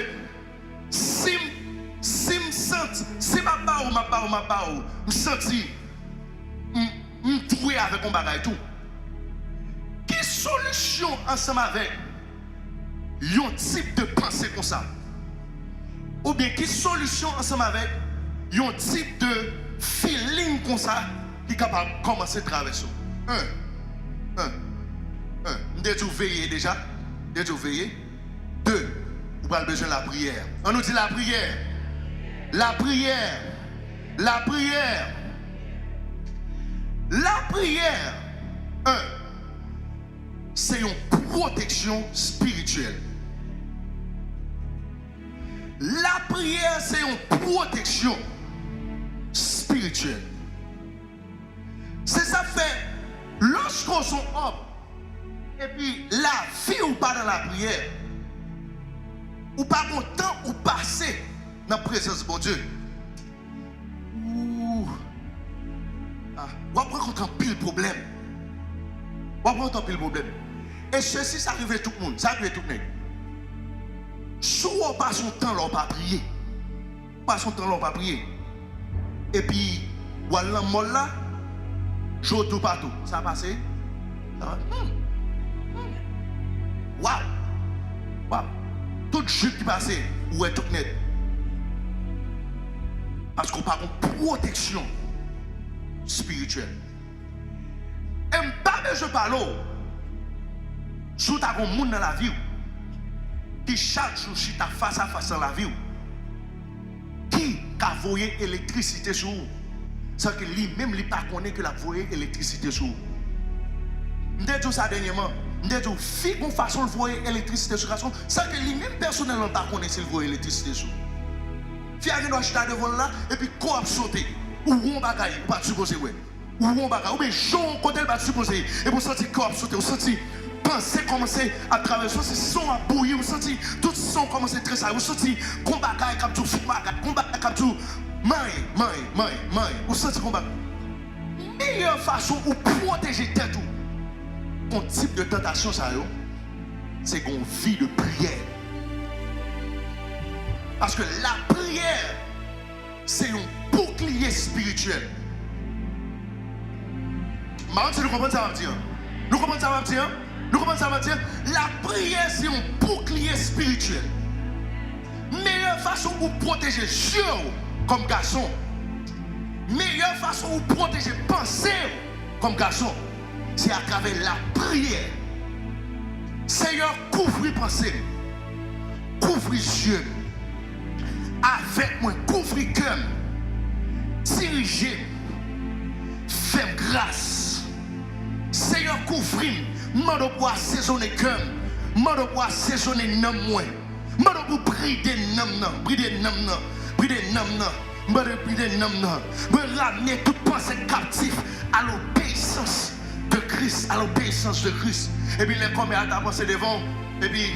si m, si m santi, si m ap ba ou, m ap ba ou, m ap ba ou, m santi m, m dwe avèk yon bagay tou. Ki solisyon ansanm avèk yon tip de panse konsa? Oubyen ki solisyon ansanm avèk yon tip de feeling konsa ki kapab kòmanse travèse w? En, en, en. M te di w veye deja. M te di w veye. De, ou pral bezwen lapriyè. Ann nou di lapriyè. Lapriyè. Lapriyè. Lapriyè, en, se yon pwoteksyon espirityèl. Lapriyè se yon pwoteksyon espirityèl. Se sa k fè, lòske w se yon òm, epi lavi w pa nan lapriyè, ou pa gon tan ou pase nan prezans Bondye. Ou, ah, w ap rankontre anpil pwoblèm. W ap rankontre anpil pwoblèm. E sesi, sa rive tout moun, sa rive tout nèg. Si w pase yon tan la w pa priye, pase yon tan la w pa priye, epi w al nan mòl la, jodi w pa tou. Sa pase? Sa pa? Hmm. Hmm. Waw! Waw! Tout jip ki pase, ou wè tout nèt. Paske w pa gon pwoteksyon espirityèl. E m pa bezwen pale w, si w ta gon moun nan lavi w ki chak jou chita fas a fas nan lavi w, ki ka voye elektrisite sou ou, san ke li menm li pa konnen ke l ap voye elektrisite sou ou. M te di w sa dènyèman, m te di w fi gon fason l voye elektrisite sou gason, san ke li menm pèsonèlman pa konnen si l voye elektrisite sou ou. Fi a gen dwa chita devan l la, epi kò ap sote, ou wè yon bagay ou pa t sipoze wè. Ou wè yon bagay, oubyen jan w kote l pa t sipoze ye, epi w santi kò w ap sote, w santi panse kòmanse ap travèse, w santi san w ap bouyi, w santi tout san w kòmanse tresayi, w santi gon bagay k ap di w foumagat, gon bagay k ap di w manyen, manyen, manyen, manyen, w santi gon bagay. Meyè fason ou pwoteje tèt ou, yon tip de tantasyon sa yo, se gen yon vi de priyè. Paske lapriyè se yon boukliye espirityèl. M pa konn si nou konprann sa m ap di an. Nou konprann sa m ap di an? Nou konprann sa m ap di an? Lapriyè se yon boukliye espirityèl. Meyè fason pou w pwoteje je w kòm gason, meyè fason pou w pwoteje panse w kòm gason, se atravè lapriyè. Seyè, kouvri panse m, kouvri je m, avèk mwen, kouvri kè m, dirije m, fè m gras. Seyè, kouvri m. M mande w pou w asezone kè m. M mande w pou w asezone nanm mwen. M mande w pou w bride nanm nan, bride nanm nan, bride nanm nan. M mande w bride nanm nan. Mwen ramne tout panse kaptif à l'obéissance de Christ, à l'obéissance de Christ. Epi lè kòmè a ta panse devan w, epi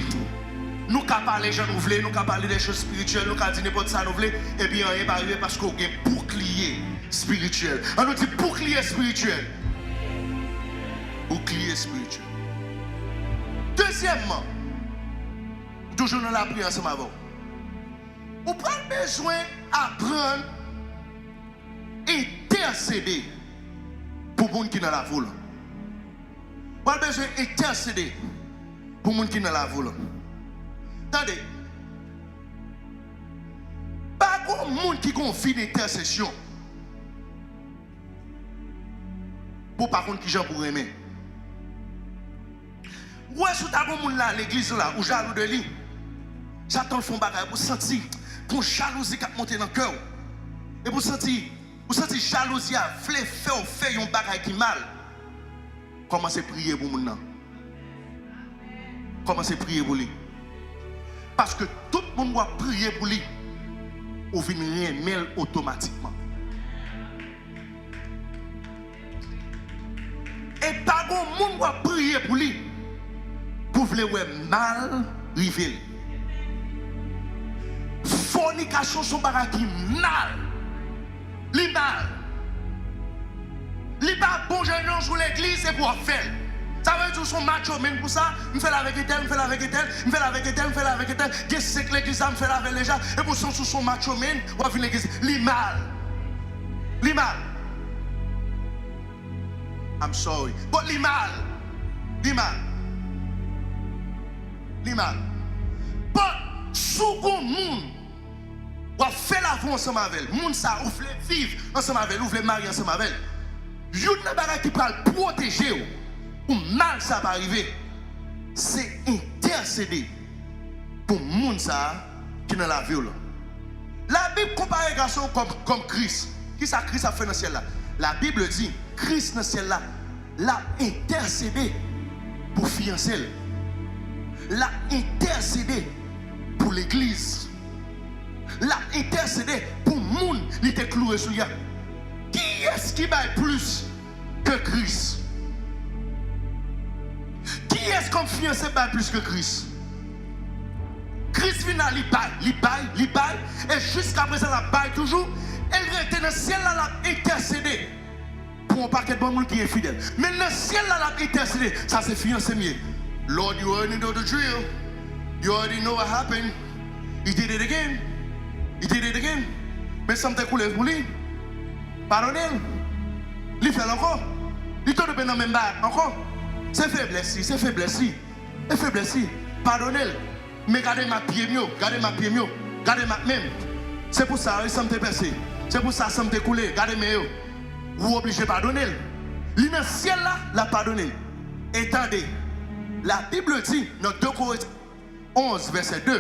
nou ka pale jan nou vle, nou ka pale de choz espirityèl, nou ka di nenpòt sa nou vle, epi anyen pa rive paske w gen boukliye espirityèl. An nou di boukliye espirityèl. Boukliye espirityèl. Dezyèmman, toujou nan lapriyè ansanm avè w, ou pral bezwen aprann entèsede pou moun ki nan lavi w lan. Ou pral bezwen entèsede pou moun ki nan lavi w lan. Tande, pa gon moun ki gon vi entèsesyon pou w pa konn kijan pou w renmen. Ou wè, si w ta gon moun la, legliz la, ou jalou de li. Satan fè yon bagay pou w santi gon jalouzi k ap monte nan kè w. Epi w santi, ou santi jalouzi a vle fè w fè yon bagay ki mal. Kòmanse priye pou moun nan. Kòmanse priye pou li. Paske tout moun w ap priye pou li, ou vin renmen l otomatikman. E pa gon moun w ap priye pou li pou vle wè mal rive l. Fònikasyon se yon bagay ki mal. Li mal. Li pa bon jan non sou legliz, se pou w ap fè l. Sa vle di w se yon macho man pou sa, m fè l avèk entèl, m fè l avèk entèl, m fè l avèk entèl, m fè l avèk entèl. Gen senk legliz la, m fè l avè l deja. Epi w santi w se yon macho man, w ap vin legliz. Li mal. Li mal. I'm sorry. But li mal. Li mal. Li mal. But si w gon moun w ap fè lavi w ansanm avè l, moun sa a ou vle viv ansanm avè l, ou vle marye ansanm avè l, youn nan bagay ki pral pwoteje w pou mal sa a pa rive, se entèsede pou moun sa a ki nan lavi w lan. Labib konpare gason kòm, kòm Kris. Kisa Kris ap fè nan syèl la? Labib di, Kris nan syèl la, l ap entèsede pou fiyanse l. L ap entèsede pou legliz. L ap entèsede pou moun li te kloure sou li a. Kiyès ki bay plis ke Kris? Kiyès kòm fiyanse bay plis ke Kris? Kris vin la, li bay, li bay, li bay, e jiskaprezan l ap bay toujou, e l rete nan syèl la, l ap entèsede pou yon pakèt bann moun ki enfidèl. Men nan syèl la, l ap entèsede, sa se fiyanse m ye. Lord, you already know the drill. You already know what happened. He did it again. He did it again. Men san m te koule pou li. Padone l. Li fè l ankò. Li tonbe nan menm bagay ankò. Se feblès li, se feblès li. E feblès li, padone l. Men gade mak pye m yo, gade mak pye m yo, gade mak men m. Se pou sa, wi, san m te pèse. Se pou sa, san m te koule, gade men yo. Ou oblije padone l. Li nan syèl la, l ap padone l. E tande, Labib di nan de Korent onz, vèsè de,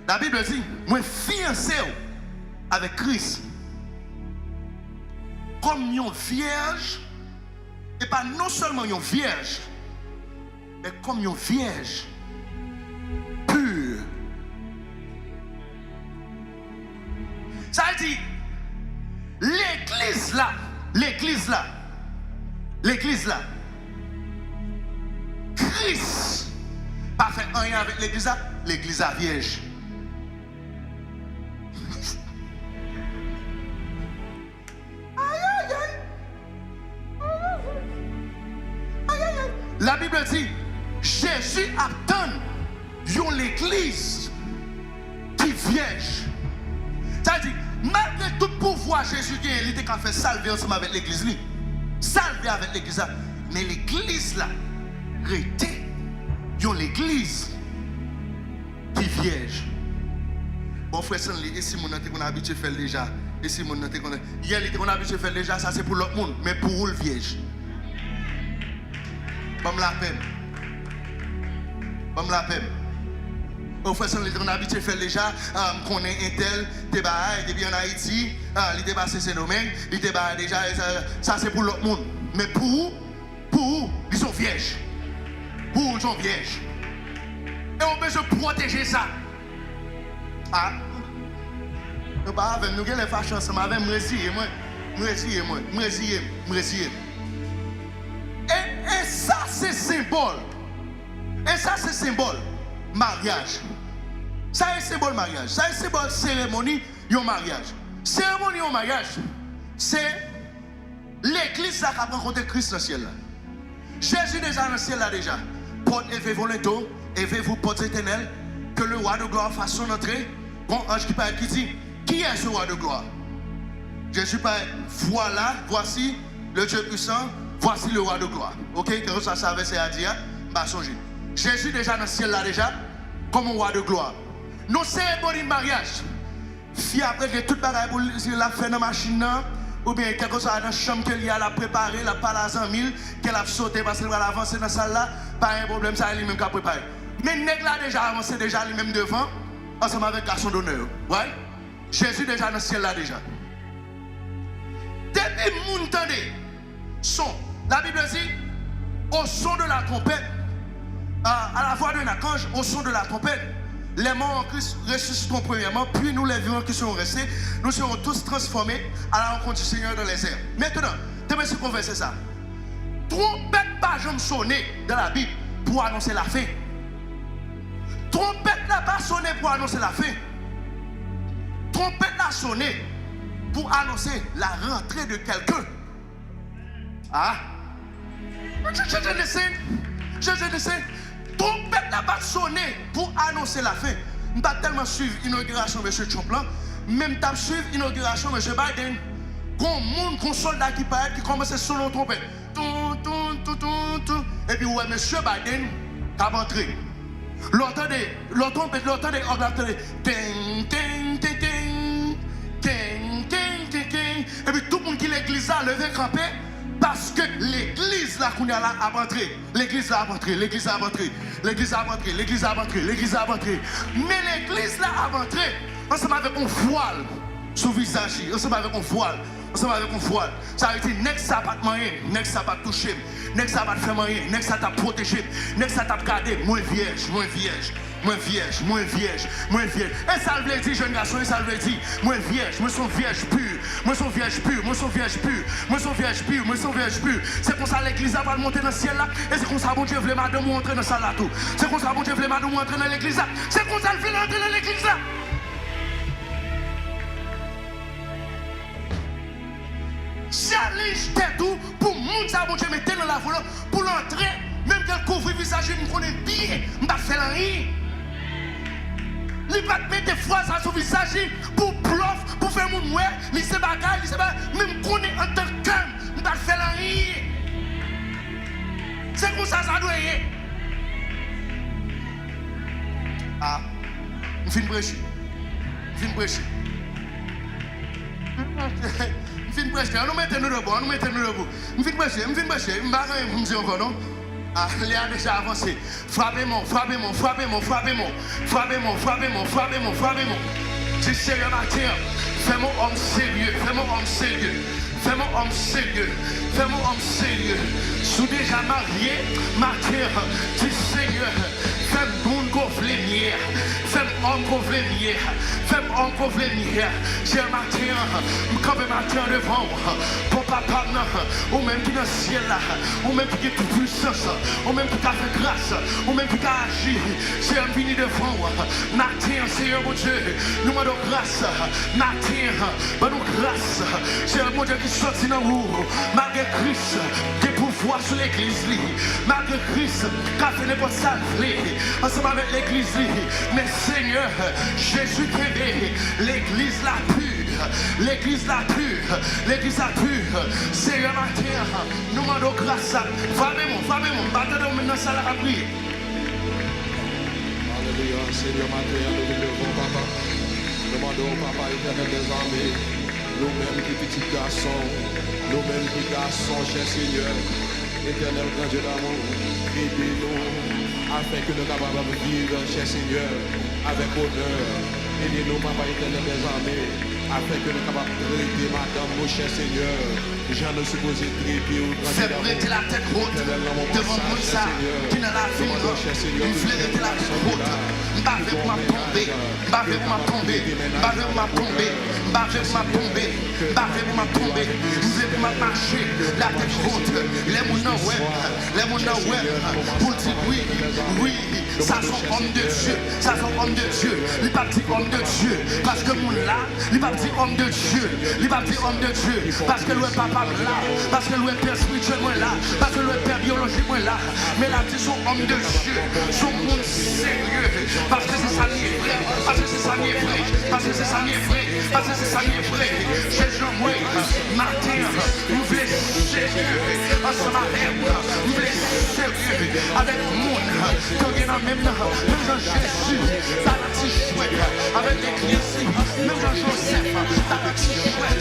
Labib di, mwen fiyanse w avèk Kris kòm yon vyèj, e pa non sèlman yon vyèj, men kòm yon vyèj pi. Sa vle di, legliz la, legliz la, legliz la, Kris pa fè anyen avèk legliz la, legliz la vyèj. Ayayay! Ayayay! Labib di, Jezi ap tann yon legliz ki vyèj. Sa vle di, malgre tout pouvwa Jezi genyen, li te ka fè sa l vle ansanm avèk legliz li. Sa l vle avèk legliz la. Men legliz la rete yon legliz ki vyèj. Bon, frè Stanley, e si moun nan te konn abitye fè l deja? E si moun nan te konn, yè li te konn abitye fè l deja, sa se pou lòt moun, men pou ou l vyèj. Ban m lapè m. Ban m lapè m. O, frè Stanley, li te konn abitye fè l deja. Ah, m konnen entèl te bay, depi ann Ayiti, ah, li te pase Sendomeng, li te bay deja, e sa, sa se pou lòt moun. Men pou ou, pou ou, li se yon vyèj. Pou ou, li se yon vyèj. E ou bezwen pwoteje sa. Ah, nou pa avè m, nou genlè fache ansanm avè m, m reziye mwen, m reziye mwen, m reziye m, m reziye m. E, e sa se senbòl. E sa se senbòl maryaj. Sa e senbòl maryaj. Sa e senbòl seremoni yon maryaj. Seremoni yon maryaj, se legliz la k ap rankontre Kris nan syèl la. Jezi deja nan syèl la deja. Portes, élevez vos linteaux, élevez vos portes éternelles, que le roi de gloire fasse son entrée. Gon anj ki parèt ki di, qui est ce roi de gloire? Jezi parèt, voilà, voici le Dieu puissant, voici le roi de gloire. Ok, kèlkeswa sa vèsè a di a, m pa sonje. Jezi deja nan syèl la deja, kòm yon roi de gloire. Nou seremoni maryaj. Fi ap regle tout bagay pou li, l ap fè nan machin nan, oubyen kèlkeswa nan chanm ke li ye a, l ap prepare, l ap pale a zanmi l, ke l ap sote paske l pral avanse nan sal la, pa gen pwoblèm, sa e li menm k ap prepare. Men nèg la deja avanse deja li menm devan, ansanm avèk gason donè yo. Right? Jezi deja nan syèl la deja. Depi moun tande son, Labib di, au son de la trompette, à, à la voix d'un archange, au son de la trompette, les morts en Christ ressusciteront premièrement, puis nous, les vivants qui serons restés, nous serons tous transformés à la rencontre du Seigneur dans les airs. Maintenant, tande sou konvèsasyon sa. Twonpèt pa janm sone dans la Bible pou anonse lafen. Twonpèt la pa sone pou anonse lafen. Twonpèt la sone pou anonse la rentrée de quelqu'un. Ah. Just, just listen. Just listen. Twonpèt la pa t sone pou anonse lafen. M pa t tèlman swiv inogirasyon mesye Trump lan, men m t ap swiv inogirasyon mesye Biden. Gon moun, gon sòlda ki parèt, ki kòmanse sone yon twonpèt. Ton, ton, ton, ton, ton. Epi ou wè mesye Biden k ap antre. Lè w tande, lè w tande, lè w tande òg la ap tande. Teng, teng, teng, teng. Teng, teng, teng, teng. Epi tout moun ki legliz la leve kanpe, paske legliz la kounye a la ap antre. Legliz la ap antre, legliz la ap antre, legliz la ap antre, legliz la ap antre, legliz la ap antre. Men legliz la ap antre ansanm avèk yon vwal sou vizaj li, ansanm avèk yon vwal, ansanm avèk yon vwal. Sa vle di, nèg sa pa t manyen m, nèg sa pa t touche m, nèg sa pa t fè m anyen, nèg sa t ap pwoteje m, nèg sa t ap gade m. Mwen vyèj, mwen vyèj, mwen vyèj, mwen vyèj, mwen vyèj. E sa l vle di, jèn gason, e sa l vle di, mwen vyèj, mwen se yon vyèj pi, mwen se yon vyèj pi, mwen se yon vyèj pi, mwen se yon vyèj pi, mwen se yon vyèj pi. Se konsa legliz la pral monte nan syèl la, e se konsa Bondye vle madanm ou antre nan sal la tou. Se konsa Bondye vle madanm ou antre nan legliz la. Se konsa l vle antre nan legliz la. Challenge tèt ou pou moun sa Bondye mete nan lavi w lan, pou l antre, menm ke l kouvri vizaj li, m konnen byen, m pa t fè l anyen. Li pa t mete vwal sa sou vizaj li pou blòf, pou fè moun wè, li se bagay, li se bagay, men m konnen anndan kè m, m pa t fè l anyen. Se konsa sa dwe ye. Ah, m fin preche. M fin preche. M fin preche. Ann nou mete nou debou, ann nou mete nou debou. M fin preche, m fin preche. M pa gen anyen pou m di ankò non. Ah, lè a deja avanse. Frape mò, frape mò, frape mò, frape mò. Frape mò, frape mò, frape mò, frape mò. Di Seyè maten an, fè m yon òm serye, fè m yon òm serye. Fè m yon òm serye. Fè m yon òm serye. Si w deja marye, maten an, di Seyè, fè m moun ke w vle m ye. Fè m òm ke w vle m ye. Fè m Kòm ke w vle m ye, Senyè, maten an, m kanpe maten an devan w. Bon Papa m nan, ou menm ki nan syèl la, ou menm ki gen tout pwisans, ou menm ki ka fè gras, ou menm ki ka aji, Senyè, m vini devan w. Maten an, Senyè Bondye, nou mande w gras. Maten an, ban nou gras, Senyè Bondye, ki soti nan ou. Malgre Kris gen pouvwa sou legliz li, malgre Kris ka fè nenpòt sa l vle ansanm avèk legliz li, men Senyè Jezi kenbe legliz la pi, legliz la pi, legliz la pi. Senyè, maten an, nou mande w gras la. Frape moun, frape moun, m pa tande w menm nan sal la k ap priye. Alelouya, Senyè, maten an, nou vin devan w, Papa. Nou mande w, Papa, Etènèl dèzame, nou menm ki pitit gason w, nou menm ki gason w, chè Senyè, Etènèl gran Dye damou, ede nou, afenke nou kapab ap viv, chè Senyè, avèk onè. Ede nou, Papa, Etènèl dèzame, afenke nou kapab trete madanm nou, chè Senyè, jan nou sipoze trete yo, gran Dye damou. Fè m rete latèt wot devan moun sa ki nan lavi m nan. M vle rete latèt wot. M pa vle pou m ap tonbe. M pa vle pou m ap tonbe. M pa vle pou m ap tonbe. M pa vle pou m ap tonbe. M pa vle pou m ap tonbe. M vle pou m ap mache latèt wot. Lè moun nan wè m, lè moun nan wè m, pou l di, wi, wi, sa se yon òm de Dye. Sa se yon òm de Dye. Li p ap di òm de Dye paske moun la. Li p ap di òm de Dye. Li p ap di òm de Dye paske l wè papa m la, paske l wè pè espirityèl mwen la, paske l wè pè biyolojik mwen la. Men l ap di se yon òm de Dye, se yon moun serye, paske se sa l ye vre, paske se sa l ye vre, paske se sa l ye vre, paske se sa l ye vre. Jezi anmwey, maten an, m vle serye ansanm avè w, m vle serye avèk moun ke w gen nan men m nan, menm jan Jezi pa nan ti jwèt avèk legliz li, menm jan Jozèf pa nan ti jwèt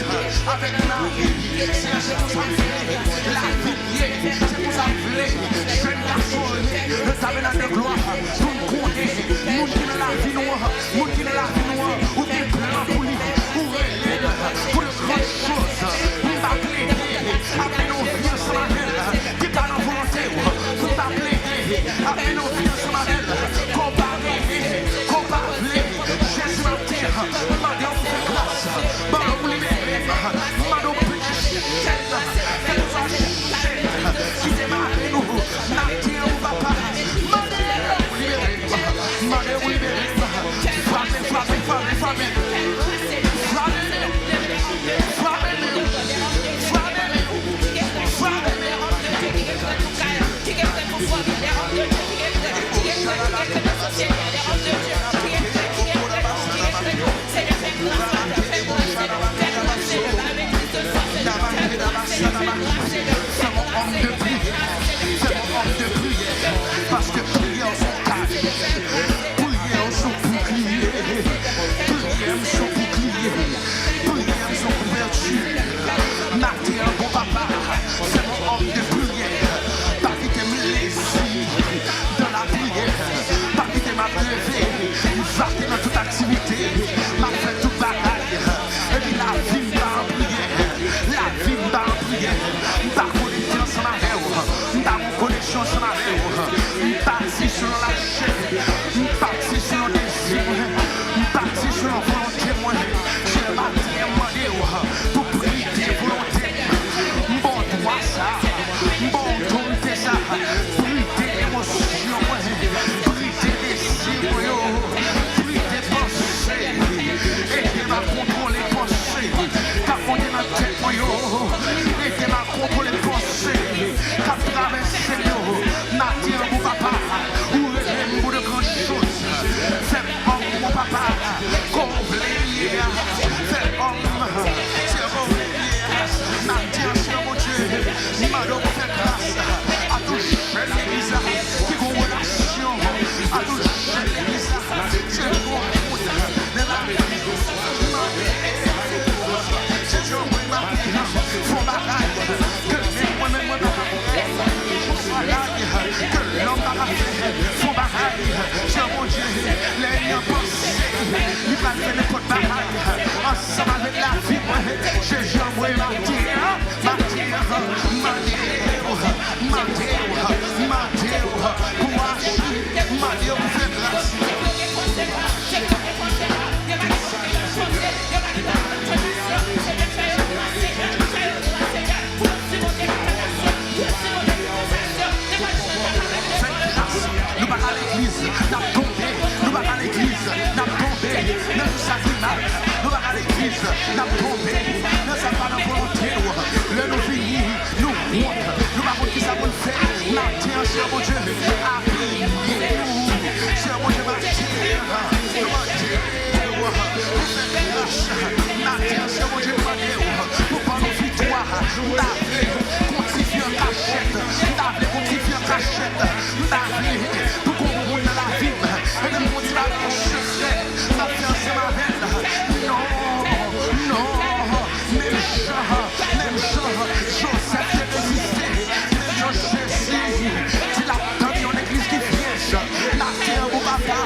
avèk Mari. Senyè, se konsa m vle lavi m ye, se konsa m vle jèn gason yo ye, le tabènak de glwa, pou n konnen moun ki nan lavi nou an, moun ki nan lavi nou an, ou gen plan pou li, ou rele l pou de grann choz. M pa plede ap mennen yon vi ansanm avè l ki pa nan volonte w. M pa plede ap mennen yon vi ansanm avè l ke w pa renmen, ke w pa vle. Jezi, maten an, m mande w pou fè gras. Ban m libere m. M mande w brise chèn nan. Kèlkeswa chèn ki te mare nou, maten an, o Papa, mande w libere m. Mande w libere m. Frape, frape, frape, frape. Frape, frape, frape, frape. Fè m yon òm de priyè. Fè m yon òm de priyè. Paske priyè w se yon kaj. Priyè w se yon boukliye. Priyè m se yon boukliye. Priyè m se yon kouvèti. Maten an, bon Papa, fè m yon òm de priyè. Pa kite m lezi dan la priyè. Pa kite m ap leve, m vate nan tout aktivite, m ap fè tout bagay. Epi lavi m pa an priyè, lavi m pa an priyè. M pa konekte ansanm avè w, m pa gon koneksyon ansanm avè w. M pati selon lachè, m pati selon dezi mwen, m pati selon volonte mwen. Senyè, maten an, m mande w pou prite volonte m. M ba w dwa sa, m ba w otorite sa. Prite emosyon mwen, prite dezi mwen yo, prite panse, ede m a kontwole panse k ap monte nan tèt mwen yo, ede m a kontwole panse k ap travèse m yo. Maten an, bon Papa, legliz, n ap tonbe. Nou pa ka legliz, n ap tonbe. Nan tout sa ki mal, nou pa ka legliz, n ap tonbe. Nan sa k pa nan volonte w, lè nou vini, nou wont. Nou pa konn kisa pou n fè. Maten an, Seyè Bondye, apiye nou. Seyè Bondye, maten an, nou mande w pou fè gras. Maten an, Seyè Bondye, nou mande w pou ban nou viktwa. M ta vle gon ti vi an kachèt. M ta vle gon ti vi an kachèt. M ta vle pou gon moun nan lavi m. Epi m gon ti bagay an sekrè m ap fè ansanm avè l. Non, non, menm jan, menm jan Jozèf te reziste, menm jan Jezi di l ap tann yon legliz ki vyèj. Maten an pou papa,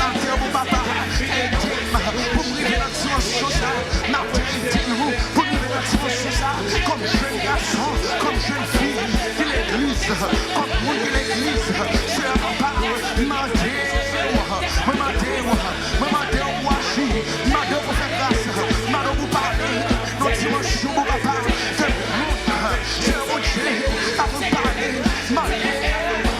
maten an pou papa, ede m pou m rive nan dimansyon sa. Maten an, ede nou pou n rive nan dimansyon sa. Kòm jèn gason, kòm jèn fi ki legliz, kòm moun ki legliz, Seyè papa, mande w, mwen mande w, mwen mande w pou aji, mande w pou fè gras, mande w pou pale nan dimansyon pou papa, ke moun, Seyè Bondye, ta konn pale, mande w.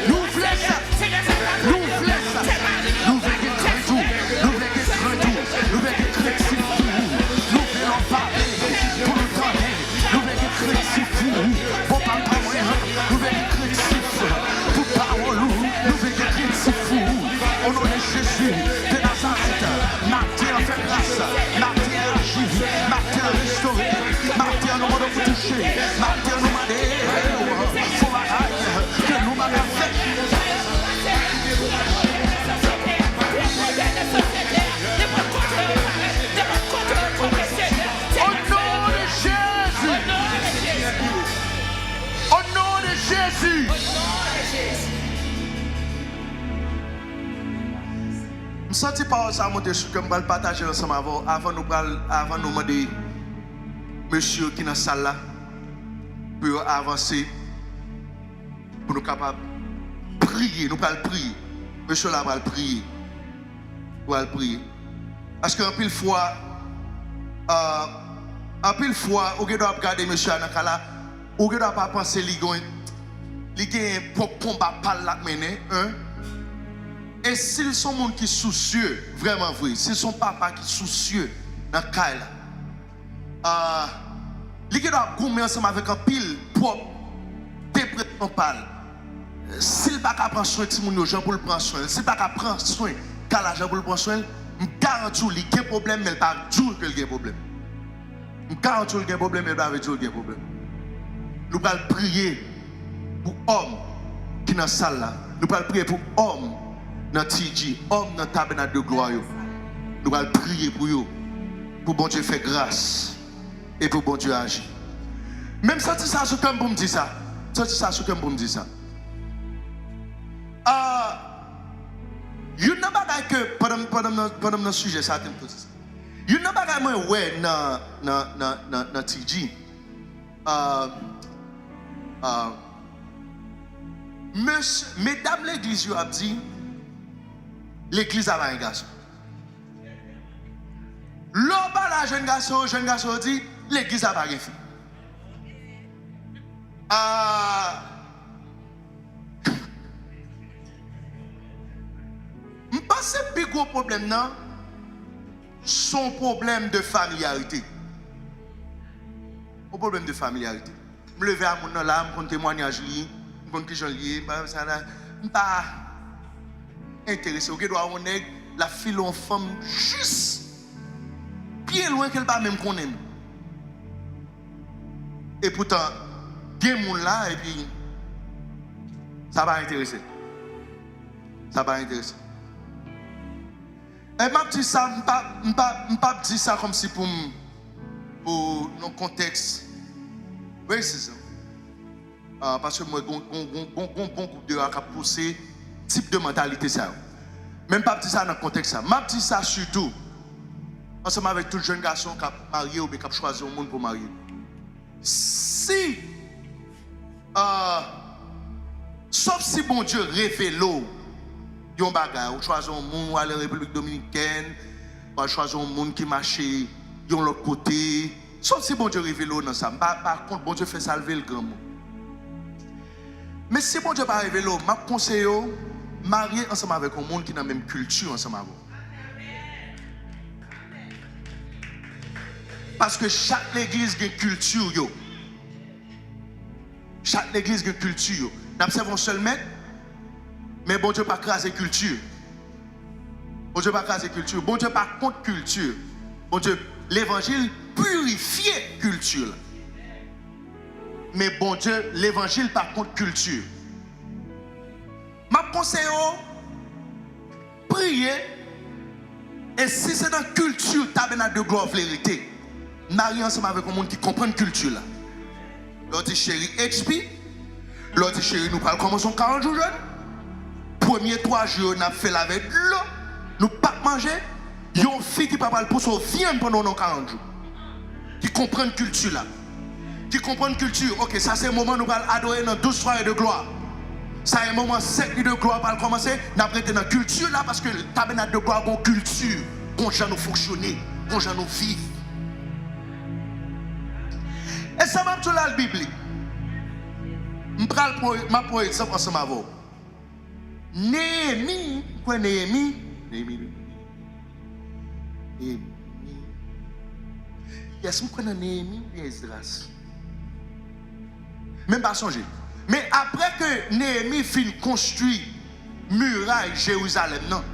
Nou vle sa. Nou vle sa. Nou vle gen krent ou. Nou vle gen krent ou. Nou vle gen krentif pou ou. Nou vle lè w pale pou nou tande. Nou vle gen krentif pou ou. Bon, pa, pa mwen, non. Nou vle gen krentif pou pawòl ou. Nou vle gen krentif pou ou. O non de Jezi de Nazarèt, maten an fè gras, maten an aji, maten an restore, maten an nou mande w pou touche, maten an nou mande w fè yon bagay ke nou pa ka fè. O non de Jezi! O non de Jezi! M santi pawòl sa a monte sou kè m, m pral pataje l ansanm avè w avan nou pral, avan nou mande mesye yo ki nan sal la pou yo avanse, pou nou kapab priye. Nou pral priye. Mesye la pral priye. Pral priye. Paske anpil fwa, euh, anpil fwa, ou gen dwa ap gade mesye a nan ka la, ou gen dwa pa panse li gen, li gen pwòp konba pa l l ap mennen, en. E si l se yon moun ki sousye, vrèman vre, si l se yon papa ki sousye nan kay la, ah, li gen dwa ap goumen ansanm avèk anpil pwòp depresyon pa l. Si l pa ka pran swen timoun yo jan pou l pran swen l, si l pa ka pran swen kay la jan pou l pran swen l, m garanti w li gen pwoblèm, men l pa di w ke l gen pwoblèm. M garanti w li gen pwoblèm, men l pa vle di w li gen pwoblèm. Nou pral priye pou òm ki nan sal la. Nou pral priye pou òm nan T G, òm nan Tabènak de Glwa yo. Nou pral priye pou yo, pou Bondye fè gras e pou Bondye aji. Men m santi sa sou kè m pou m di sa. M santi sa sou kè m pou m di sa. Ah, youn nan bagay ke, pandan, pandan m nan, pandan m nan sijè sa, te m te di sa. Youn nan bagay mwen wè nan, nan, nan, nan, nan T G, ah, ah, mes-, medam legliz yo ap di, legliz la pa gen gason. Lè w pale a jèn gason yo, jèn gason yo di, legliz la pa gen fi. Ah, m panse pi gwo pwoblèm nan, se yon pwoblèm de familyarite. Yon pwoblèm de familyarite. M leve a moun nan la, m konn temwanyaj li, m konn kijan l ye, m pa sa la, m pa enterese. Ou gen dwa wè yon nèg, l ap file yon fanm jis byen lwen ke l pa menm konnen l. Epoutan, gen moun la, epi sa pa enterese l. Sa pa enteresan. E m ap di sa, m pa, m pa, m p ap di sa kòmsi pou m, pou nan kontèks racism. Ah, paske m wè gon, gon, gon, gon, gon bon gwoup deyò a k ap pouse tip de mantalite sa yo. Men m p ap di sa nan kontèks sa. M ap di sa sitou ansanm avèk tout jèn gason k ap marye oubyen k ap chwazi yon moun pou marye. Si, ah, sòf si Bondye revele w yon bagay, ou chwazi yon moun, ou ale Repiblik Dominikèn, ou al chwazi yon moun ki mache yon lòt kote, sòf si Bondye revele w nan sa. M pa, pa kont Bondye fè sa l vle l granmoun. Men si Bondye pa revele w, m ap konseye w marye ansanm avèk yon moun ki nan menm kilti ansanm avè w. Paske chak legliz gen kilti yo. Chak legliz gen kilti yo. N ap sèvi yon sèl mèt, men Bondye pa kraze kilti. Bondye pa kraze kilti. Bondye pa kont kilti. Bondye, levanjil pirifye kilti la. Men Bondye, levanjil pa kont kilti. M ap konseye w priye, e si se nan kilti Tabènak de Glwa w vle rete, marye ansanm avèk yon moun ki konprann kilti la. Lè w di cheri H P, lè w di cheri nou pral kòmanse yon karant jou jèn, premye twa jou yo n ap fè l avèk dlo, nou p ap manje, yon fi ki pa pral pouse w vyann pandan w nan karant jou. Ki konprann kilti la. Ki konprann kilti, oke, sa se moman nou pral adore nan douz soirées de gloire. Sa e moman sèt nuits de gloire pral kòmanse, n ap rete nan kilti la paske Tabènak de Glwa gon kilti, gon jan nou fonksyone, gon jan nou viv. E sa m ap di w la l biblik. M pral pran, m ap pran egzanp ansanm avè w. Neyemi, m kwè Neyemi, Neyemi, Neyemi. Yes, m kwè nan Neyemi oubyen Esdras. Men m pa sonje. Men apre ke Neyemi fin konstwi miray Jerizalèm nan,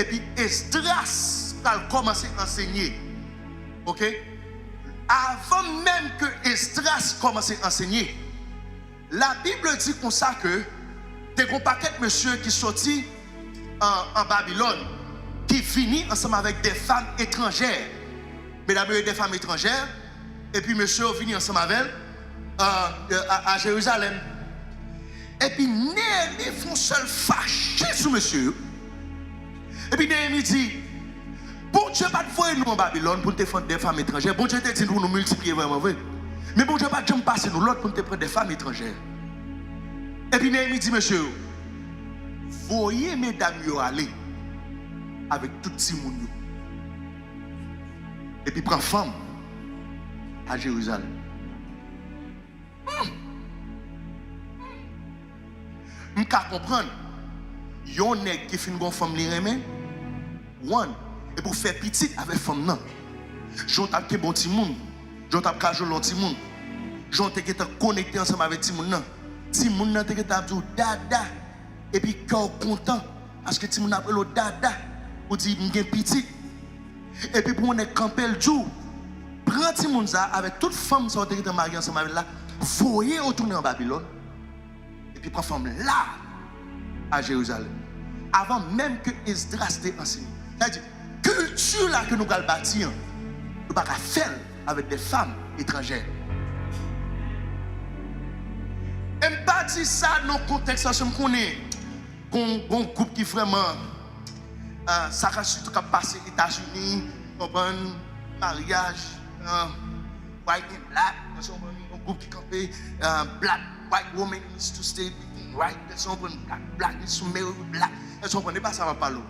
epi Esdras pral kòmanse ansenye. Oke? Avan menm ke Esdras kòmanse ansenye, Labib di konsa ke te gen yon pakèt mesye ki soti an, an Babilòn, ki vini ansanm avèk de fanm etranjè. Medam yo e de fanm etranjè, epi mesye yo vini ansanm avè l, a, a, a Jerizalèm. Epi Neyemi fè yon sèl fache sou mesye yo. Epi Neyemi di, Bondye pa t voye nou an Babilòn pou n te pran de fanm etranjè. Bondye te di n pou nou miltipliye vrèman vre. Men Bondye pa t janm pase nou lòd pou n te pran de fanm etranjè. Epi Neyemi di mesye yo, voye medam yo ale avèk tout timoun yo. Epi pran fanm a Jerizalèm. Hmm. M ka konprann yon nèg ki fin gon fanm li renmen, one, epi w fè pitit avèk fanm nan. Jan w t ap kenbe yon timoun, jan w t ap kajole yon timoun, jan w te gentan konekte ansanm avèk timoun nan. Timoun nan te gentan ap di w dada, epi kè w kontan, paske timoun nan ap rele w dada, ou di m gen pitit. Epi pou yon nèg kanpe l di w, pran timoun sa a avèk tout fanm sa w te gentan marye ansanm avè l la, voye yo tounen an Babilòn, epi pran fanm la a Jerizalèm. Avan menm ke Esdras te ansenye. Sa vle di, kilti la ke nou pral bati an, nou pa ka fè l avèk de fanm etranjè. E m pa di sa nan kontèks sa, se m konnen gon, gon gwoup ki vrèman, ah, sa ka sitou k ap pase Etazini, konprann, maryaj, ah, white and black, ou konprann, yon gwoup ki kanpe, ah, black, white woman needs to stay between white, ou konprann, black, black needs to marry with black, ou konprann, e pa sa m ap pale w.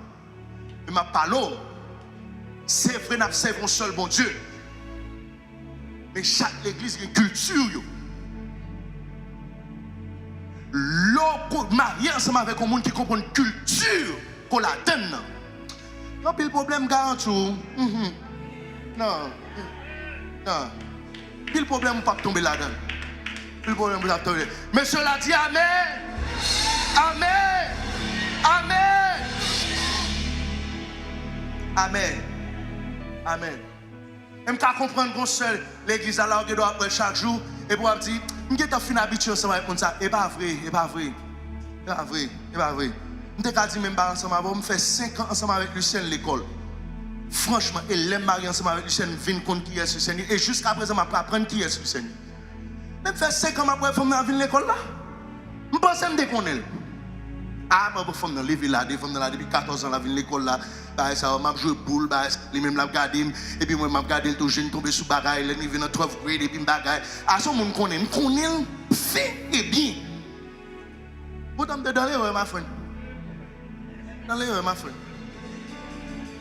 Men m ap pale w, se vre n ap sèvi yon sèl Bondye. Men chak legliz gen kilti yo. Lè w ko-, marye ansanm avèk yon moun ki konprann kilti ke w ladann nan, gen anpil pwoblèm, m garanti w. Mhm. Non. Non. Anpil pwoblèm ou p ap tonbe ladan l. Anpil pwoblèm ou p ap tonbe. Mesye la di amèn. Amèn. Amèn. Amèn. Amèn. E m ka konprann gon sèl legliz la, la w gen dwa ap wè l chak jou, epi w ap di, "M gentan fin abitye ansanm avèk moun sa." E pa vre, e pa vre. E pa vre, e pa vre. M te ka di, men m pa ansanm avè w, m fè senk an ansanm avèk Lucienne lekòl. Franchman, e lè m marye ansanm avèk Lucienne, m vin konn kiyès Lucienne ye, e jiskaprezan m ap aprann kiyès Lucienne ye. Men m fè senk an m ap wè fanm nan ap vin lekòl la. M panse m te konnen l. A, mwen, bon, fanm nan leve la, de fanm nan la depi katòz an, l ap vin lekòl la, bagay sa yo, m ap jwe boul, bagay sa, li menm l ap gade m, epi mwen, m ap gade l tou, je n tonbe sou bagay, lè n rive nan twelfth grade, epi m bagay. A, se yon moun m konnen, m konnen l fè e byen. Poutan m te dans l'erreur, my friend. Dans l'erreur, my friend.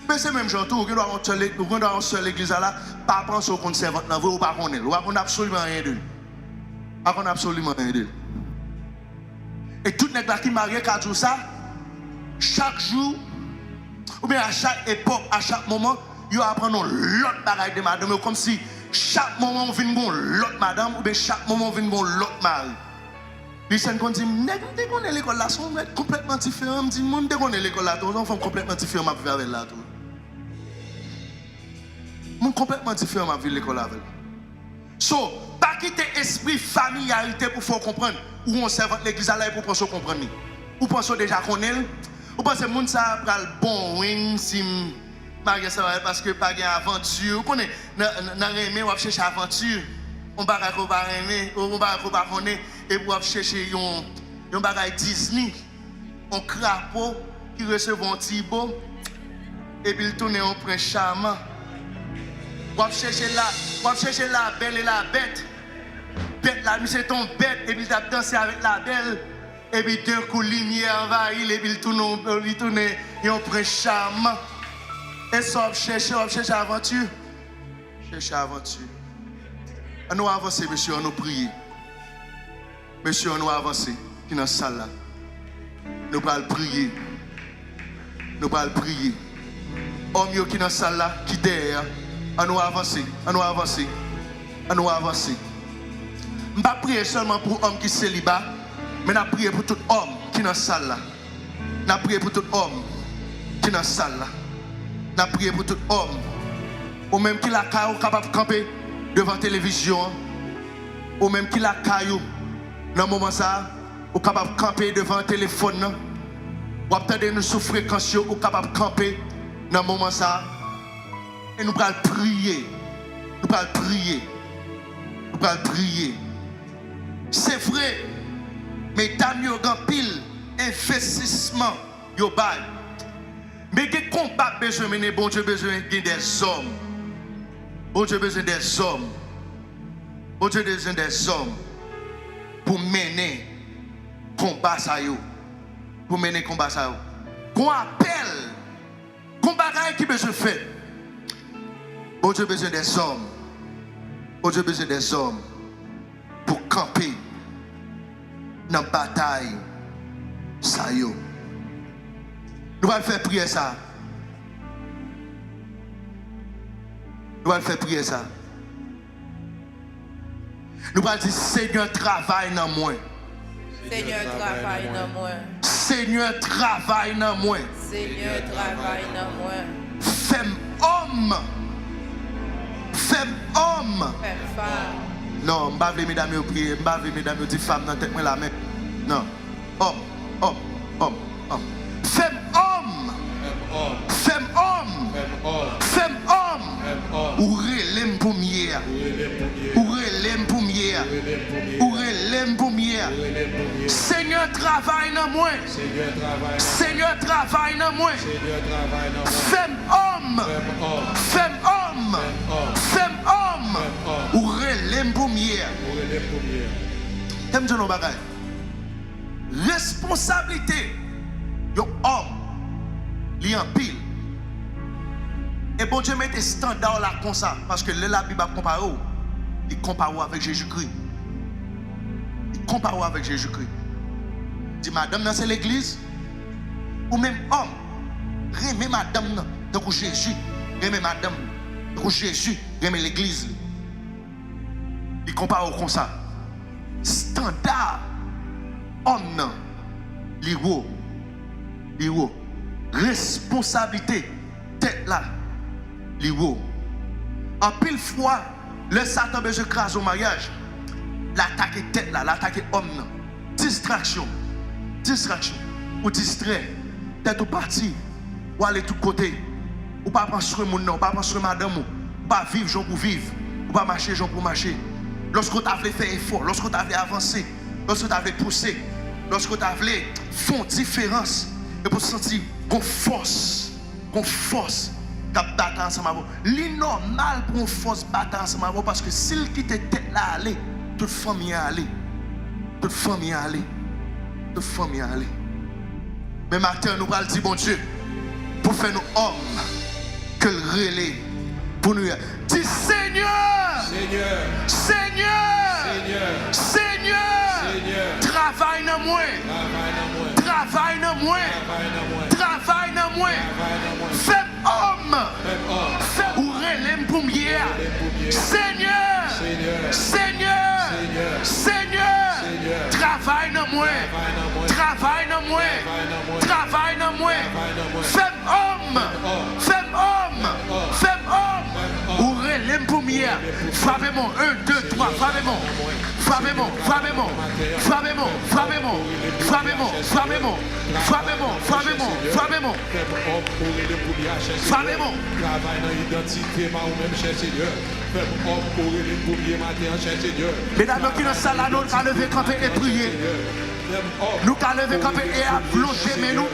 Men se menm jan tou, ou gen dwa yon sè, ou gen dwa yon sè legliz la, la, pa panse w konn sèvant lan vre, ou pa konnen l. Ou pa konn absoliman anyen de l. Pa konn absoliman anyen de l. E tout nèg la ki marye ka di w sa, chak jou, oubyen a chak epòk, a chak moman, yo aprann yon lòt bagay de madanm yo, kòmsi chak moman w vin gon lòt madanm, oubyen chak moman w vin gon lòt mari. Lucienne konn di m, nèg m te konnen lekòl la, se yon nèg konplètman diferan. M di, moun m te konnen lekòl la tou, se yon fanm konplètman diferan m ap viv avè l la tou. Moun konplètman diferan m ap viv lekòl avè l. So, pa kite espri familyarite pou fè w konprann ou yon sèvant legliz la, la epi w panse w konprann li. Ou panse w deja konnen l. Ou panse moun sa a pral boring si m marye ansanm avè l paske pa gen avanti. Ou konnen, nan, nan, nan renmen, w ap chèche avanti. Yon bagay ke w pa renmen, yon bagay ke w pa konnen, epi w ap chèche yon, yon bagay Disney. Yon krapo ki resevwa yon ti bo, epi l tounen yon prens chaman. W ap chèche la, w ap chèche la bèl e la bèt. Bèt la, misye te yon bèt, epi l t ap danse avèk la bèl. Epi denkou limyè anvayi l, epi l tounen, li tounen yon prens chaman. E sa w ap chèche, w ap chèche avanti? Chèche avanti. Ann nou avanse, mesye, ann nou priye. Mesye, ann nou avanse, ki nan sal la. Nou pral priye. Nou pral priye. Òm yo ki nan sal la, ki dèyè a, ann nou avanse, ann nou avanse, ann nou avanse. M p ap priye sèlman pou òm ki seliba, men n ap priye pou tout òm ki nan sal la. N ap priye pou tout òm ki nan sal la. N ap priye pou tout òm. Ou menm ki lakay ou kapab kanpe devan televizyon an. Ou menm ki lakay ou nan moman sa a, ou kapab kanpe devan telefòn nan. W ap tande nou sou frekans yo, ou kapab kanpe nan moman sa a. E nou pral priye. Nou pral priye. Nou pral priye. Se vre, medam yo gen anpil envestisman yo bay. Men gen konba k bezwen mennen, Bondye bezwen gen dèzòm. Bondye bezwen dèzòm. Bondye bezwen dèzòm pou mennen konba sa yo. Pou mennen konba sa yo. Gon apèl. Gon bagay ki bezwen fèt. Bondye bezwen dèzòm. Bondye bezwen dèzòm pou kanpe nan batay sa yo. Nou pral fè priyè sa. Nou pral fè priyè sa. Nou pral di, Senyè, travay nan mwen. Senyè, travay nan mwen. Senyè, travay nan mwen. Senyè, travay nan mwen. Fè m òm. Fè m òm. Fè m fanm. Non, m pa vle medam yo priye, m pa vle medam yo di fanm nan tèt mwen la, men non. Òm, òm, òm, òm. Fè m òm. Fè m òm. Fè m òm. Fè m òm. Ou rele m pou m ye a. Ou rele m pou m ye a. Ou rele m pou m ye a. Senyè, travay nan mwen. Senyè, travay nan mwen. Fè m òm. Fè m òm. Fè m òm. Ou rele m pou m ye a. Kè m di w yon bagay. Responsablite yon òm, li anpil. E Bondye mete estanda w la konsa, paske lè Labib ap konpare w, li konpare w avèk Jezikri. Li konpare w avèk Jezikri. Di madanm nan se legliz, ou menm òm, renmen madanm nan tankou Jezi renmen madanm li, tankou Jezi renmen legliz li. Li konpare w konsa. Estanda òm nan, li wo. Li wo. Responsablite tèt la, li wo. Anpil fwa, lè Satan bezwen kraze yon maryaj, l atake tèt la, l atake òm nan. Distraksyon. Distraksyon. Ou distrè. Tèt ou pati, ou ale tout kote. Ou pa pran swen moun nan, ou pa pran swen madanm ou, ou pa viv jan pou viv, ou pa mache jan pou mache. Lòske w ta vle fè efò, lòske w ta vle avanse, lòske w ta vle pouse, lòske w ta vle fè yon diferans, epi w santi gon fòs, gon fòs k ap batay ansanm avè w. Li nòmal pou yon fòs batay ansanm avè w, paske si l kite tèt la ale, tout fanmi an ale. Tout fanmi an ale. Tout fanmi an ale. Men maten an, nou pral di Bondye pou fè nou òm ke l rele pou nou ye. Di, Senyè! Senyè! Senyè! Senyè! Senyè! Senyè! Travay nan mwen! Travay nan mwen! Travay nan mwen! Travay nan mwen! Travay nan mwen! Travay nan mwen! Fè m òm! Fè m òm! Fè m Ou rele m pou m ye a! Ou rele m pou m ye a! Senyè! Senyè! Senyè! Senyè! Senyè! Senyè! Travay nan mwen! Travay nan mwen! Travay nan mwen! Travay nan mwen! Travay nan mwen! Fè m òm! Fè m òm! Fè m òm! Ou rele m pou m ye a! Frape m, en, de, twa, frape m! Frape m, frape m! Frape m, frape m! Frape m, frape m! Frape m, frape m, frape m! Frape m! Travay nan idantite m a ou menm, chè Senyè. Fè m òm ke w rele m pou m ye maten an, chè Senyè. Medam yo ki nan sal la, nou ka leve kanpe e priye. Nou ka leve kanpe e ap lonje men nou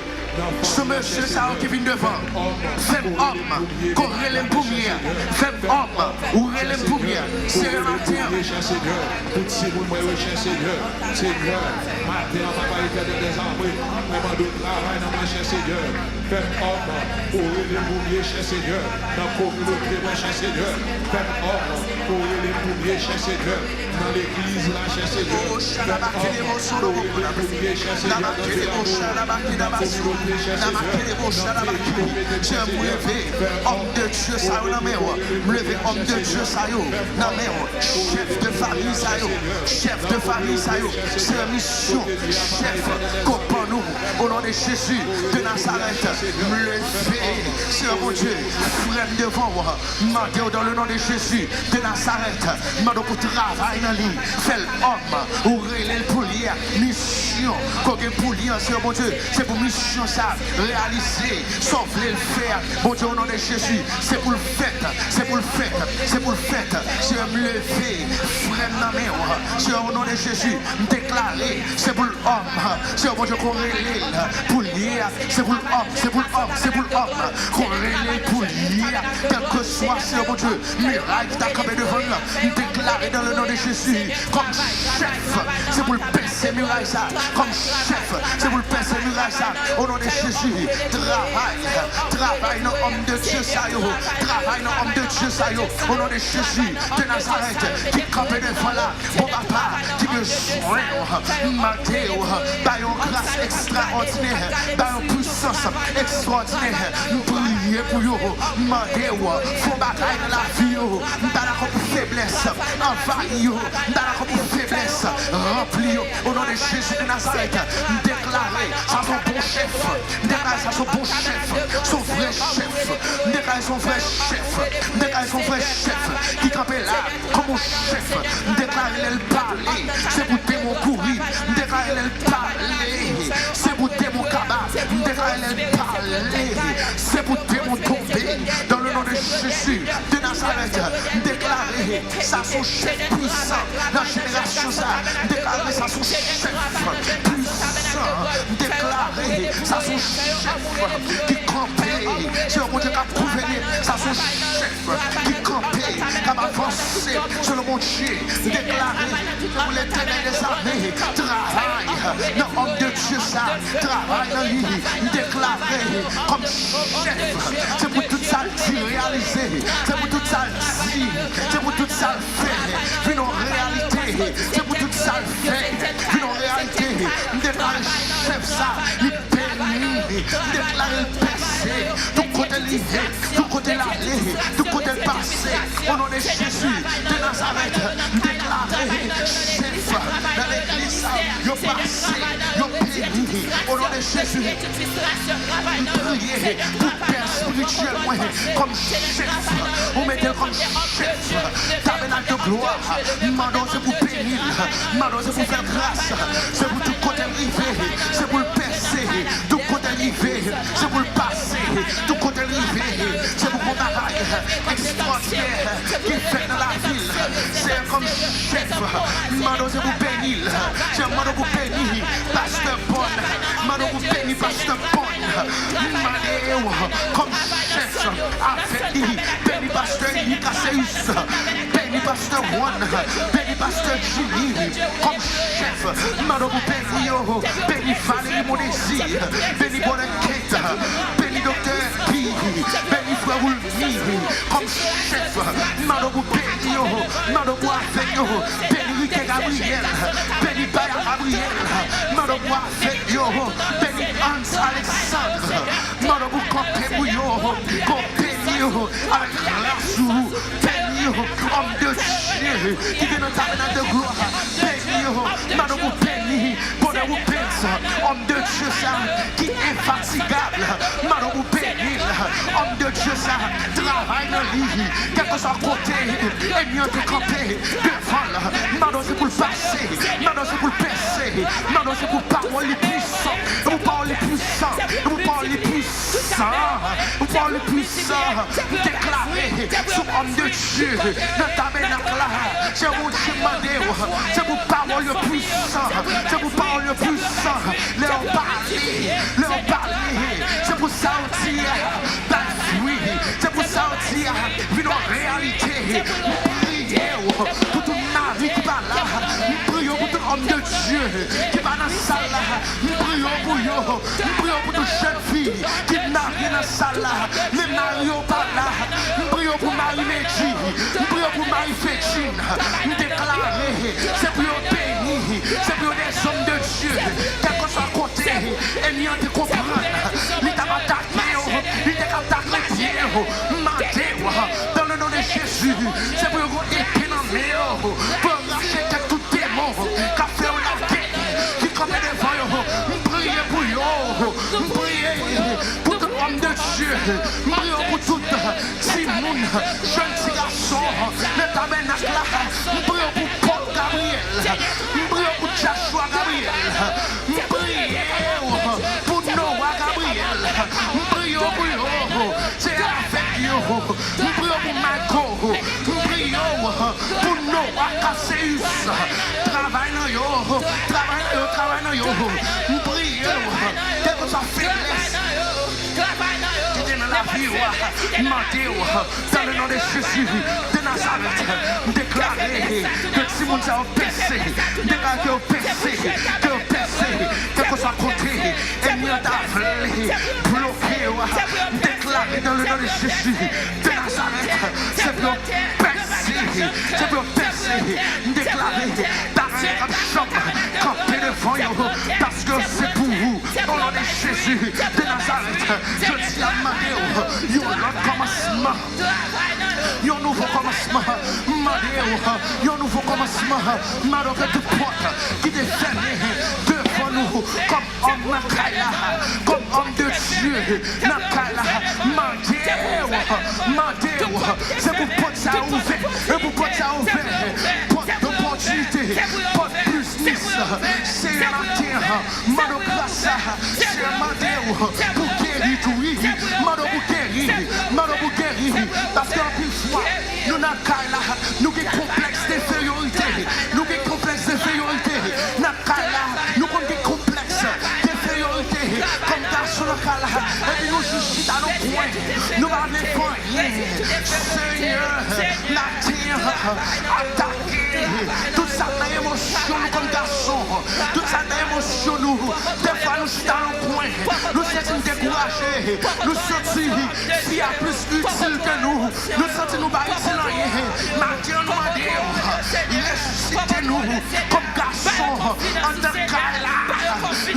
sou mesye sa yo ki vin devan. Fè m òm ke w rele m pou m ye. Fè m òm, ou rele m pou m ye. Senyè, maten an. Chè Senyè, pou timoun mwen yo, chè Senyè. Senyè, maten an, Papa Etènèl dèzame, mwen mande w travay nan mwen, chè Senyè. Fè m òm ke w rele m pou m ye, chè Senyè, nan kominote mwen, chè Senyè. Fè m òm ke w rele m pou m ye, chè Senyè, nan legliz la, chè Senyè. Fè m òm ke w rele m pou m ye, chè Senyè, nan peyi la, nan kominote, chè Senyè, nan peyi w mete, chè Senyè. Fè m òm ke w rele m pou m ye, chè Senyè, nan peyi w mete, chè Senyè. Chèf de fanmi sa yo, chèf de fanmi sa yo, se yon misyon, chèf, ke w ban nou, o non de Jezi de Nazarèt, m leve, Senyè Bondye, frè m devan w, m mande w, dans le nom de Jésus de Nazareth, m mande w pou travay nan li, fè l òm, ou rele l pou l ye a, misyon ke w gen pou li an, Senyè Bondye, se pou misyon sa a reyalize, sa w vle l fè a, Bondye, o non de Jezi, se pou l fèt, se pou l fèt, se pou l fèt. Senyè, m leve frè m nan men w. Senyè, o non de Jezi, m deklare, se pou l òm. Senyè, Bondye, ke w rele l pou l ye a. Se pou l òm, se pou l òm, se pou l òm. Ke w rele l pou l ye a. Kèlkeswa, Senyè, Bondye, miray ki ta kanpe devan l, m deklare dans le nom de Jésus, kòm chèf, se pou l pèse miray sa. Kòm chèf, se pou l pèse miray sa. O non de Jezi, travay, travay nan òm de Dye sa yo, travay nan òm de Dye sa yo, o non de Jezi de Nazarèt, ki kanpe devan la, bon papa, ki bezwen w, m mande w, bay yon gras ekstraòdinè, bay yon pwisans ekstraòdinè, m priye pou yo, m mande w, fè yon bagay nan lavi yo, m pa dakò pou feblès anvayi yo, m pa dakò pou feblès ranpli yo. O non de Jezi de Nazarèt, m deklare sa se yon bon chèf. M deklare sa se yon bon chèf, se yon vrè chèf. M deklare se yon vrè chèf. M deklare se yon vrè chèf ki kanpe la kòm yon chèf. M deklare lè l pale, se pou demon kouri. M deklare lè l pale, se pou demon kaba. M deklare lè l pale, se pou demon tonbe. Dans le nom de Jésus de Nazareth, m deklare sa se yon chèf pwisan nan jenerasyon sa. M deklare sa se yon chèf pwisan. M deklare sa se yon chèf ki kanpe, se yon Bondye k ap gouvène. Sa se yon chèf ki kanpe, k ap avanse selon Bondye. M deklare, pour l'Éternel des armées, travay nan òm de Dye sa, travay nan li. M deklare kòm chèf, se pou tout sa l di reyalize, se pou tout sa l di, se pou tout sa l fè vin yon reyalite, se pou tout sa l fè vin yon reyalite. M deklare chèf sa, li beni. M deklare l pèse. Tout kote li ye, tout kote l ale, tout kote l pase. O non de Jezi de Nazarèt, m deklare chèf nan legliz sa, yo pase, yo beni. O non de Jezi, m priye pou pè espirityèl mwen kòm chèf. Ou mete l kòm chèf. Tabènak de glwa, m mande w se pou beni l, m mande w se pou fè l gras, se pou tout kote l rive, se pou l pèse, tout kote l rive, Chèf, m mande w se pou beni l. Chèf, m mande w pou beni pastè Bon. M mande w pou beni pastè Bon. M mande w kòm chèf avèk li, beni pastè Nicasseus, beni pastè Juan, beni pastè Jimmy kòm chèf. M mande w pou beni yo, beni Valérie Mondésir, beni Brother Kate, beni Doktè P, beni frè Woulmy kòm chèf. M mande w pou beni yo, m mande w pou avèk yo, beni Riquet Gabriel, beni Baya Gabriel, m mande w pou avèk yo, beni Hans Alexandre, m mande w pou kanpe pou yo, pou beni yo avèk gras ou, beni yo, homme de Dieu ki gen nan tabènak de glwa, beni yo, m mande w pou beni Bonè Rubens, homme de Dieu sa ki enfatigab, m mande w pou beni l, homme de Dieu sa, travay nan li, kèlkeswa kote ènmi an te kanpe devan l, m mande w se pou l pase, m mande w se pou l pèse, m mande w se pou pawòl li pwisan, e pou pawòl li pwisan, e pou pawòl li pwisan, e pou pawòl li pwisan, m deklare sou homme de Dieu nan tabènak la, se Bondye mande w, se pou pawòl yo pwisan, se pou pawòl yo pwisan, lè yo pale, lè yo pale, se pou sa yo di a bay fwi, se pou sa yo di a vin yon reyalite. M priye w pou tout mari ki pa la, m priye w pou tout homme de Dieu ki pa nan sal la, m priye w pou yo, m priye w pou tout jèn fi ki marye nan sal la, men mari yo pa la, m priye w pou Marie Mendy, m priye w pou Marie Fedjine, m deklare se pou yo beni, se pou yo des hommes de Dieu, kèlkeswa kote ènmi an te konprann li t ap atake yo, li te ka takle pye yo, m mande w, dans le nom de Jésus, se pou yo gen epe nan men yo, pou yo rache tèt tout demon k ap fè yo lagè, ki kanpe devan yo, m priye pou yo, m priye pou tout homme de Dieu, m priye pou tout timoun, jèn ti gason nan tabènak la, m priye pou Paul Gabriel, m priye pou Joshua Gabriel, m priye w pou Noah Gabriel, m priye w pou yo, se avèk yo, m priye w pou Michael, m priye w pou Noah Casseus, travay nan yo, travay nan yo, travay nan yo, m priye w, kèlkeswa feblès ki gen nan lavi yo a, m mande w, dans le nom de Jésus de Nazareth, m deklare ke timoun sa yo pèse, m deklare ke yo pèse, ke yo pèse, kèlkeswa kote ènmi an ta vle bloke yo a, m deklare dans le nom de Jésus de Nazareth, se pou yo pèse, se pou yo pèse, m deklare bagay yo p ap janm kanpe devan yo, paske se pou ou. Au nom de Jésus de Nazareth, jodi a m mande w yon lòt kòmansman, yon nouvo kòmansman. M mande w yon nouvo kòmansman. M mande w ke tout pòt ki te fèmen devan nou kòm òm nan kay la, kòm homme de Dieu nan kay la, mande w, mande w, se pou pòt sa ouvè, e pou pòt sa ouvè, pòt dopòtinite, pòt biznis, Senyè, maten an, mande w gras la, Senyè, mande w pou geri tou, wi, mande w pou geri, mande w pou geri, paske anpil fwa, nou nan kay la, nou gen konplèks denferyorite, nou gen konplèks denferyorite, nan kay la, nou konn gen konplèks denferyorite, kòm gason nan kay la, epi nou jis chita nan kwen, nou pa vle fè anyen, Senyè, maten an, atake tout sa k nan emosyon nou kòm gason, tout sa k nan emosyon nou, defwa nou chita nan kwen, nou santi n dekouraje, nou santi fi a plis itil ke nou, nou santi nou pa itil anyen. Maten an nou mande w, resisite nou kòm gason anndan kay la,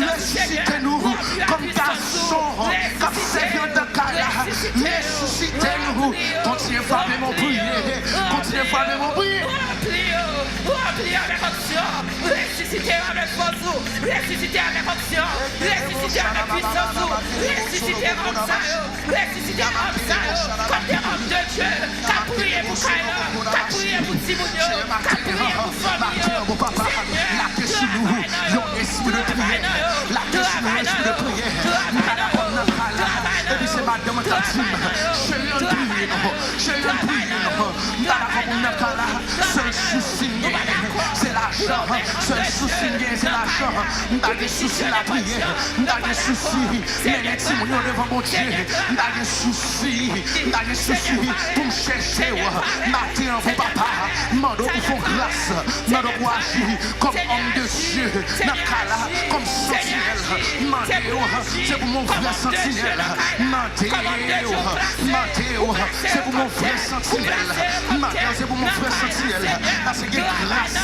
resisite nou kòm gason k ap sèvi anndan kay la, resisite nou. Kontinye frape m, priye, kontinye frape m, priye. Resisite avèk onksyon, resisite avèk pwisans ou, resisite avèk onksyon, resisite avèk pwisans ou, resisite òm sa yo, resisite òm sa yo, kòm de òm de Dye, k ap priye pou kay la, k ap priye pou timoun yo, k ap priye pou fanmi yo. Senyè, travay nan yo, travay nan yo, travay nan yo, travay nan yo, travay nan yo. Cheri, ann priye non. Cheri, ann priye non. M pa dakò pou m nan kay la. Sèl sousi m genyen, se lajan. Sèl sousi m genyen, se lajan. M pa gen sousi lapriyè. M pa gen sousi mennen timoun yo devan Bondye. M pa gen sousi, m pa gen sousi pou m chèche w maten an pou papa. M mande w pou fè yon gras. M mande w pou aji kòm òm de Dye nan kay la, kòm santinèl. M mande w, se pou m yon vrè santinèl. M mande w, m mande w, se pou m yon vrè santinèl. M mande w, se pou m yon vrè santinèl. Paske gen gras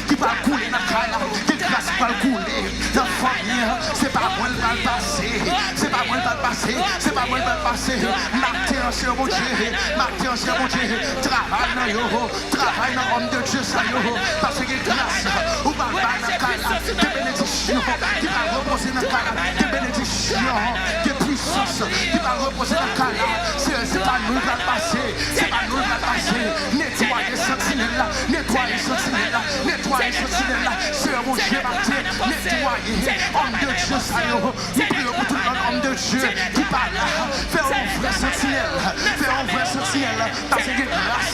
ki pral koule nan kay la, gen gras ki pral koule nan fanmi an. Se pa mwen l pral pase, se pa mwen l pral pase, se pa mwen l pral pase. Maten an, Senyè Bondye, maten an, Senyè Bondye, travay nan yo. Travay nan òm de Dye sa yo, paske gen gras ou pral bay nan kay la, gen benediksyon ki pral repoze nan kay la, gen benediksyon, gen pwisans ki pral repoze nan kay la. Se, se pa nou l pral pase, se pa nou l pral pase. Netwaye santinèl la, netwaye santinèl la, netwaye santinèl la. Senyè Bondye, maten, netwaye òm de Dye sa yo. M priye pou tout lòt òm de Dye ki pa la. Fè yon vrè santinèl, fè yon vrè santinèl. Paske gen gras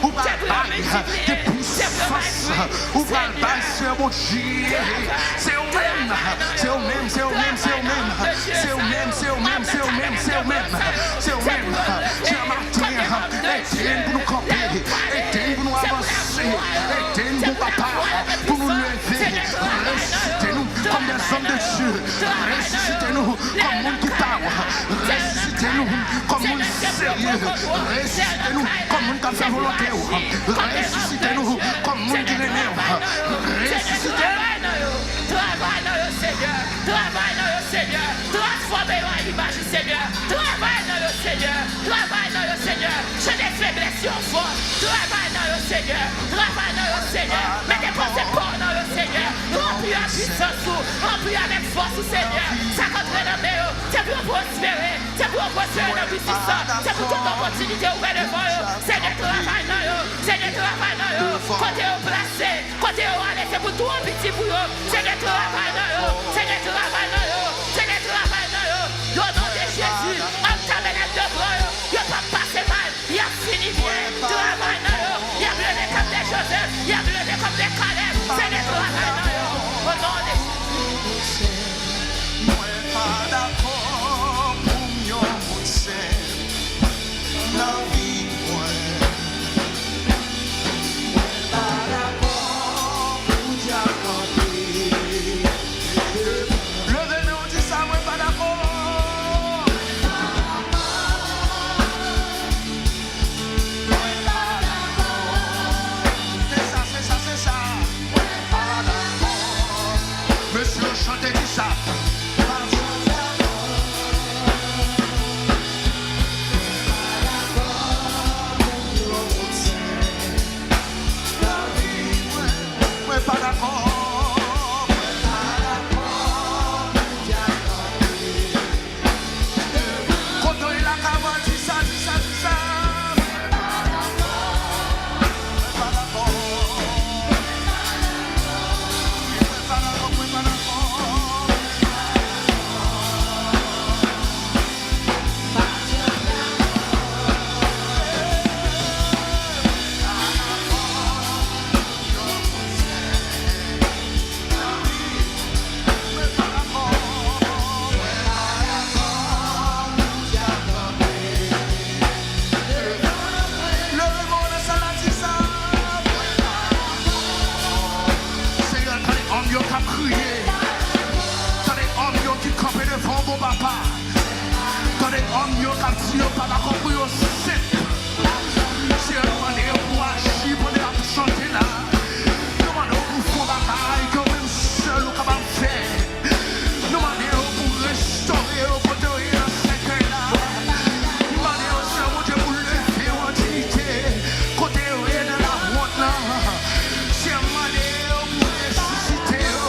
ou pral bay, gen pwisans ou pral bay, Senyè Bondye. Se ou menm, se ou menm, se ou menm, se ou menm. Se ou menm, se ou menm, se ou menm, se ou menm. Se ou menm. Jè maten, ede n pou nou kanpe, ede n pou nou avanse, ede n, bon papa, pou nou leve. Resisite nou kòm dè zòm de Dye. Resisite nou kòm moun ki pa w. Resisite nou kòm moun serye. Resisite nou kòm moun k ap fè volonte w. Resisite nou kòm moun ki renmen w. Resisite. Travay nan yo, Senyè. Travay nan yo, Senyè. Transfòme yo a imaj ou, Senyè. Travay nan yo, Senyè. Travay nan yo, Senyè. Chanje feblès yo an fòs. Travay nan yo, Senyè. Travay nan yo, Senyè. Mete panse pa w nan yo, Senyè. Ranpli yo ak pwisans ou. Ranpli yo avèk fòs ou, Senyè. Sa k antre nan men yo, se pou yo pwospere. Se pou yo pwospere nan biznis lan. Se pou tout opòtinite ouvè devan yo. Senyè, travay nan yo. Senyè, travay nan yo. Kote yo plase, kote yo ale, se pou tou an piti pou yo. Senyè, travay nan yo. Senyè, travay nan yo. Senyè, travay nan yo. O non de Jezi, ann tabènak devan yo. Yo p ap pase mal. Y ap fini byen. Travay nan yo. Y ap leve kòm de Jozèf. Y ap leve kòm de Kalèb. Senyè, travay nan yo. O non de Jezi. Mwen pa dakò pou m yon moun senp nan vi mwen. Mwen pa dakò pou dyab kanpe. Leve men w, di sa, mwen pa dakò. Mwen pa dakò. Se sa, se sa, se sa. Mwen pa dakò. Mesye yo chante di sa. Mwen pa dakò. Kote w ye la, Kava, di sa, di sa, di sa. Mwen pa dakò. Mwen pa dakò, mwen pa dakò. Leve men w nan sal la, di sa. Senyè, tande òm yo k ap kriye. Tande òm yo ki kanpe devan w, bon papa. Tande òm yo k ap di yo pa dakò pou yo senp. Senyè, nou mande w pou aji pandan y ap chante la. Nou mande w pou fè yon bagay ke w menm sèl ou kapab fè. Nou mande w pou restore yo kote yo ye nan sèkèy la. Nou mande w, Senyè Bondye, pou leve yo an diyite kote yo ye nan lawont lan. Senyè, m mande w pou resisite yo.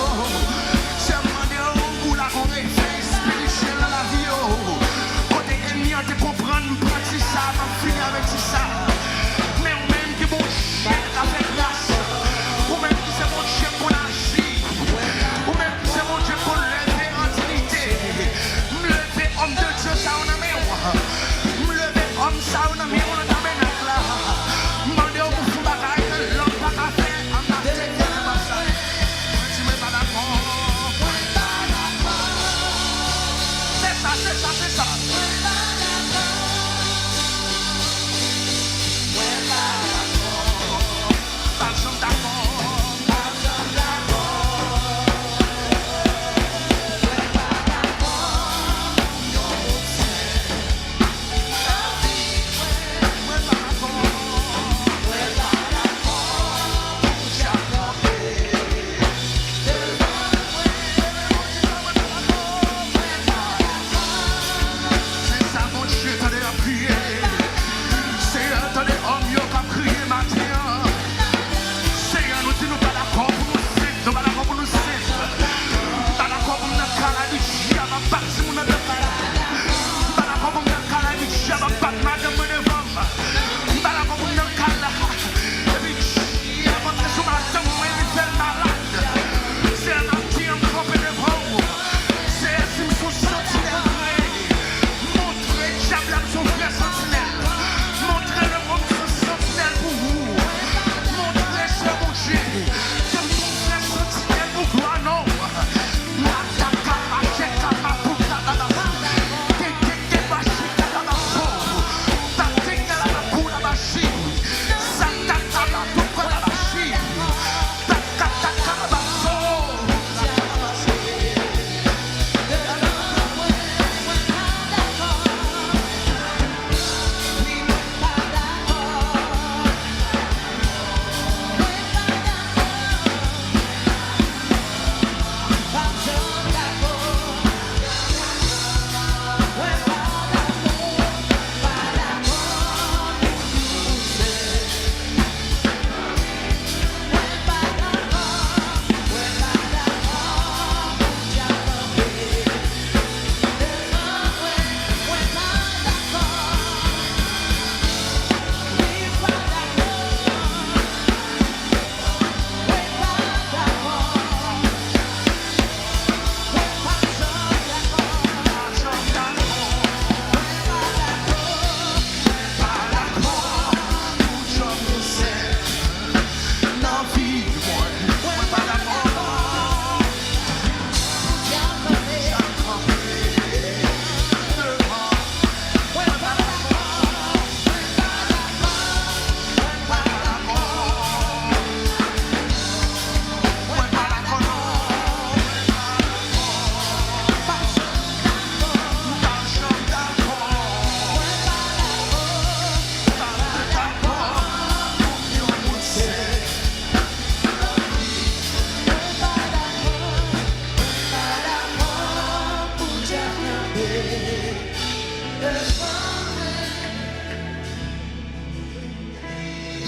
Senyè, m mande w pou lage yon refè espirityèl nan lavi yo. Kote ènmi an te konprann pati sa Sa se sa. Se sa Bondye tande y ap kriye. Seyè, tande òm yo k ap kriye maten an. Seyè, nou di nou pa dakò pou nou senp, nou pa dakò pou nou senp. M pa dakò pou m nan kay la epi dyab ap bat timoun nan nan kay la. M pa dakò pou m nan kay la epi dyab ap bat madanm mwen devan m. M pa dakò pou m nan kay la epi dyab antre sou madanm mwen, li fè l malad. Seyè, maten an m kanpe devan w. Seyè, si m se yon santinèl vre, montre dyab la m se yon vrè santinèl. Montre lemonn m se yon santinèl pou ou. Montre, Seyè Bondye, ke m se yon vrè santinèl pou glwa non w.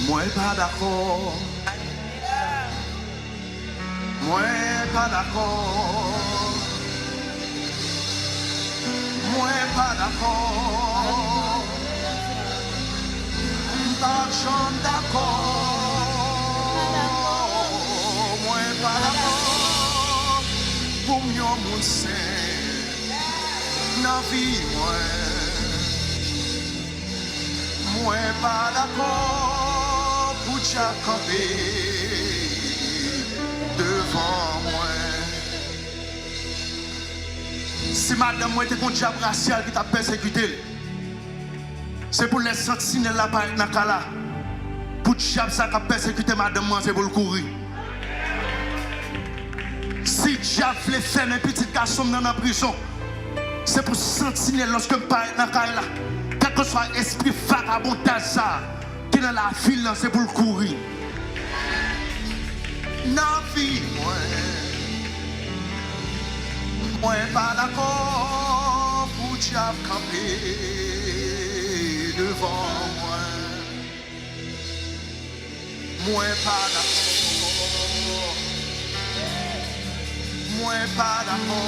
Mwen pa dakò. Mwen pa dakò. Mwen pa dakò. M p ap janm dakò. Mwen pa dakò pou m yon moun senp nan vi mwen. Mwen pa dakò pou dyab kanpe devan mwen. Si madanm mwen te gon dyab rasyal ki t ap pèsekite l, se pou lè santinèl la parèt nan kay la, pou dyab sa k ap pèsekite madanm mwen, se pou l kouri. Si dyab vle fèmen pitit gason m nan nan prizon, se pou santinèl, lòske m parèt nan kay la, kèlkeswa espri vagabondaj sa a ki nan lavil lan, se pou l kouri. Nan vi mwen, mwen pa dakò pou dyab kanpe devan mwen. Mwen pa dakò. Mwen pa dakò.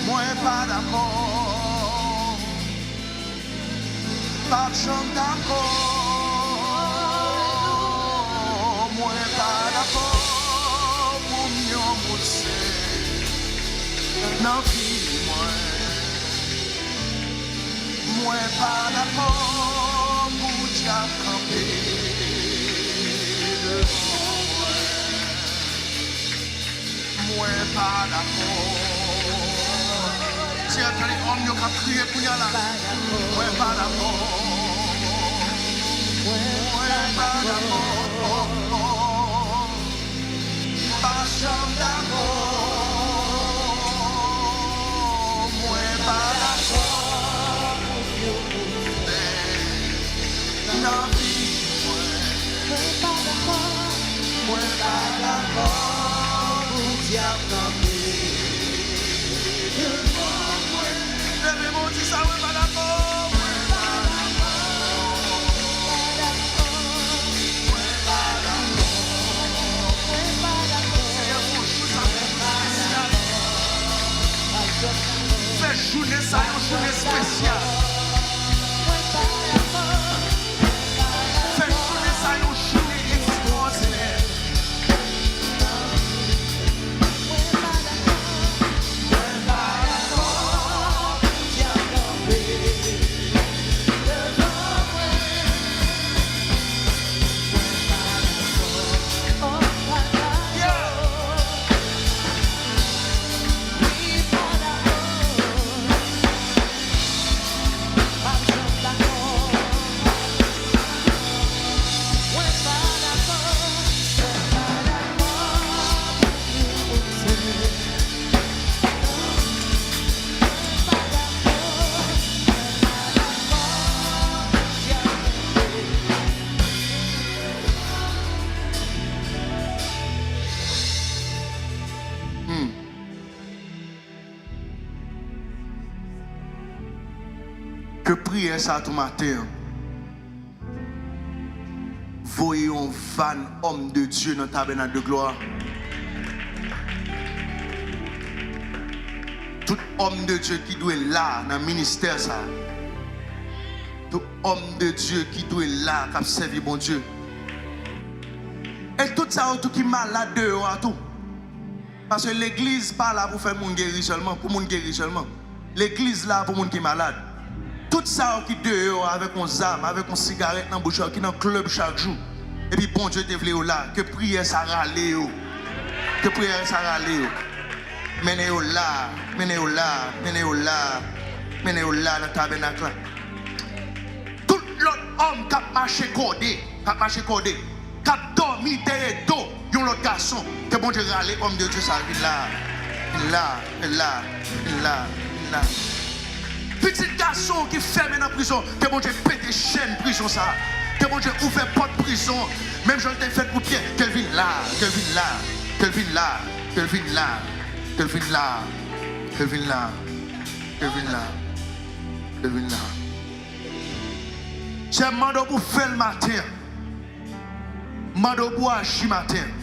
Mwen pa dakò. M p ap janm dakò. Mwen pa dakò pou m yon moun senp nan vi mwen. Mwen pa dakò pou dyab kanpe devan mwen. Mwen pa dakò. Tande òm yo k ap kriye kounye a la. Mwen pa dakò. Mwen pa dakò. M pa janm dakò. Mwen pa dakò. Nan vi mwen. Mwen pa dakò. Mwen pa dakò pou dyab kanpe devan mwen. Leve men w, di sa, mwen pa dakò. Mwen pa dakò. Mwen pa dakò. Mwen pa dakò. Senyè, fè yon jou sa, fè yon jou espesyal. Fè jounen sa yon jounen espesyal. Fè jounen sa yon jounen ekstraòdinè. Hmm. Ke priyè sa tou maten an voye yon van òm de Dye nan tabènak de glwa. Tout òm de Dye ki dwe la nan ministè sa. Tout òm de Dye ki dwe la k ap sèvi Bondye. E tout sa yo tou ki malad deyò a tou. Paske legliz pa la pou fè moun geri sèlman, pou moun geri sèlman. Legliz la pou moun ki malad. Tout sa yo ki deyò avèk yon zam, avèk yon sigarèt nan bouch yo, ki nan klèb chak jou. Epi Bondye te vle yo la, ke priyè sa rale yo. Ke priyè sa rale yo. Mennen yo la, mennen yo la, mennen yo la, mennen yo la nan tabènak la. Tout lòt òm k ap mache kòde, k ap mache kòde, k ap dòmi dèyè do yon lòt gason, ke Bondye rale òm de Dye sa vin la, vin la, vin la, vin la, vin la. Pitit gason ki fèmen nan prizon, ke Bondye pete chèn prizon sa, ke Bondye ouvè pòt prizon, menm jan l te fèt pou Pyè, ke l vin la, ke l vin la, ke l vin la, ke l vin la, ke l vin la, ke l vin la, ke l vin la, ke l vin la. Sè, m mande w pou w fè l maten an. M mande w pou w aji maten an.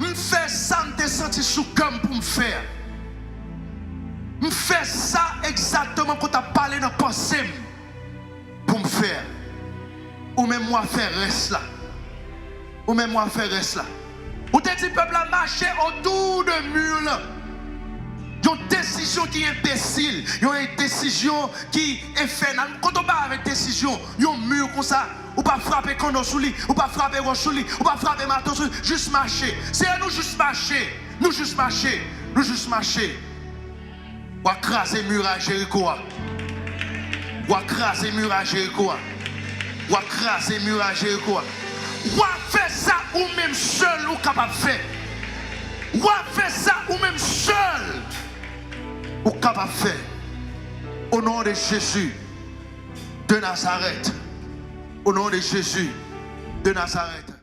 M fè sa m te santi sou kè m pou m fè a. M fè sa egzakteman ke w t ap pale nan panse m pou m fè a. Ou menm w a fè rès la. Ou menm w a fè rès la. Ou te di pèp la mache otou de mi lan. Yon desizyon ki enbesil, yon desizyon ki enfènal. Kote w pa avèk desizyon, yon mi konsa, ou pa frape kanno sou li, ou pa frape wòch sou li, ou pa frape mato sou li, jis mache. Seyè, nou jis mache, nou jis mache, nou jis mache. W a kraze miray Jeriko a. W a kraze miray Jeriko a. W a kraze miray Jeriko a. W a fè sa ou menm sèl ou kapab fè. W a fè sa ou menm sèl ou kapab fè. Au nom de Jésus de Nazareth. Au nom de Jésus de Nazareth.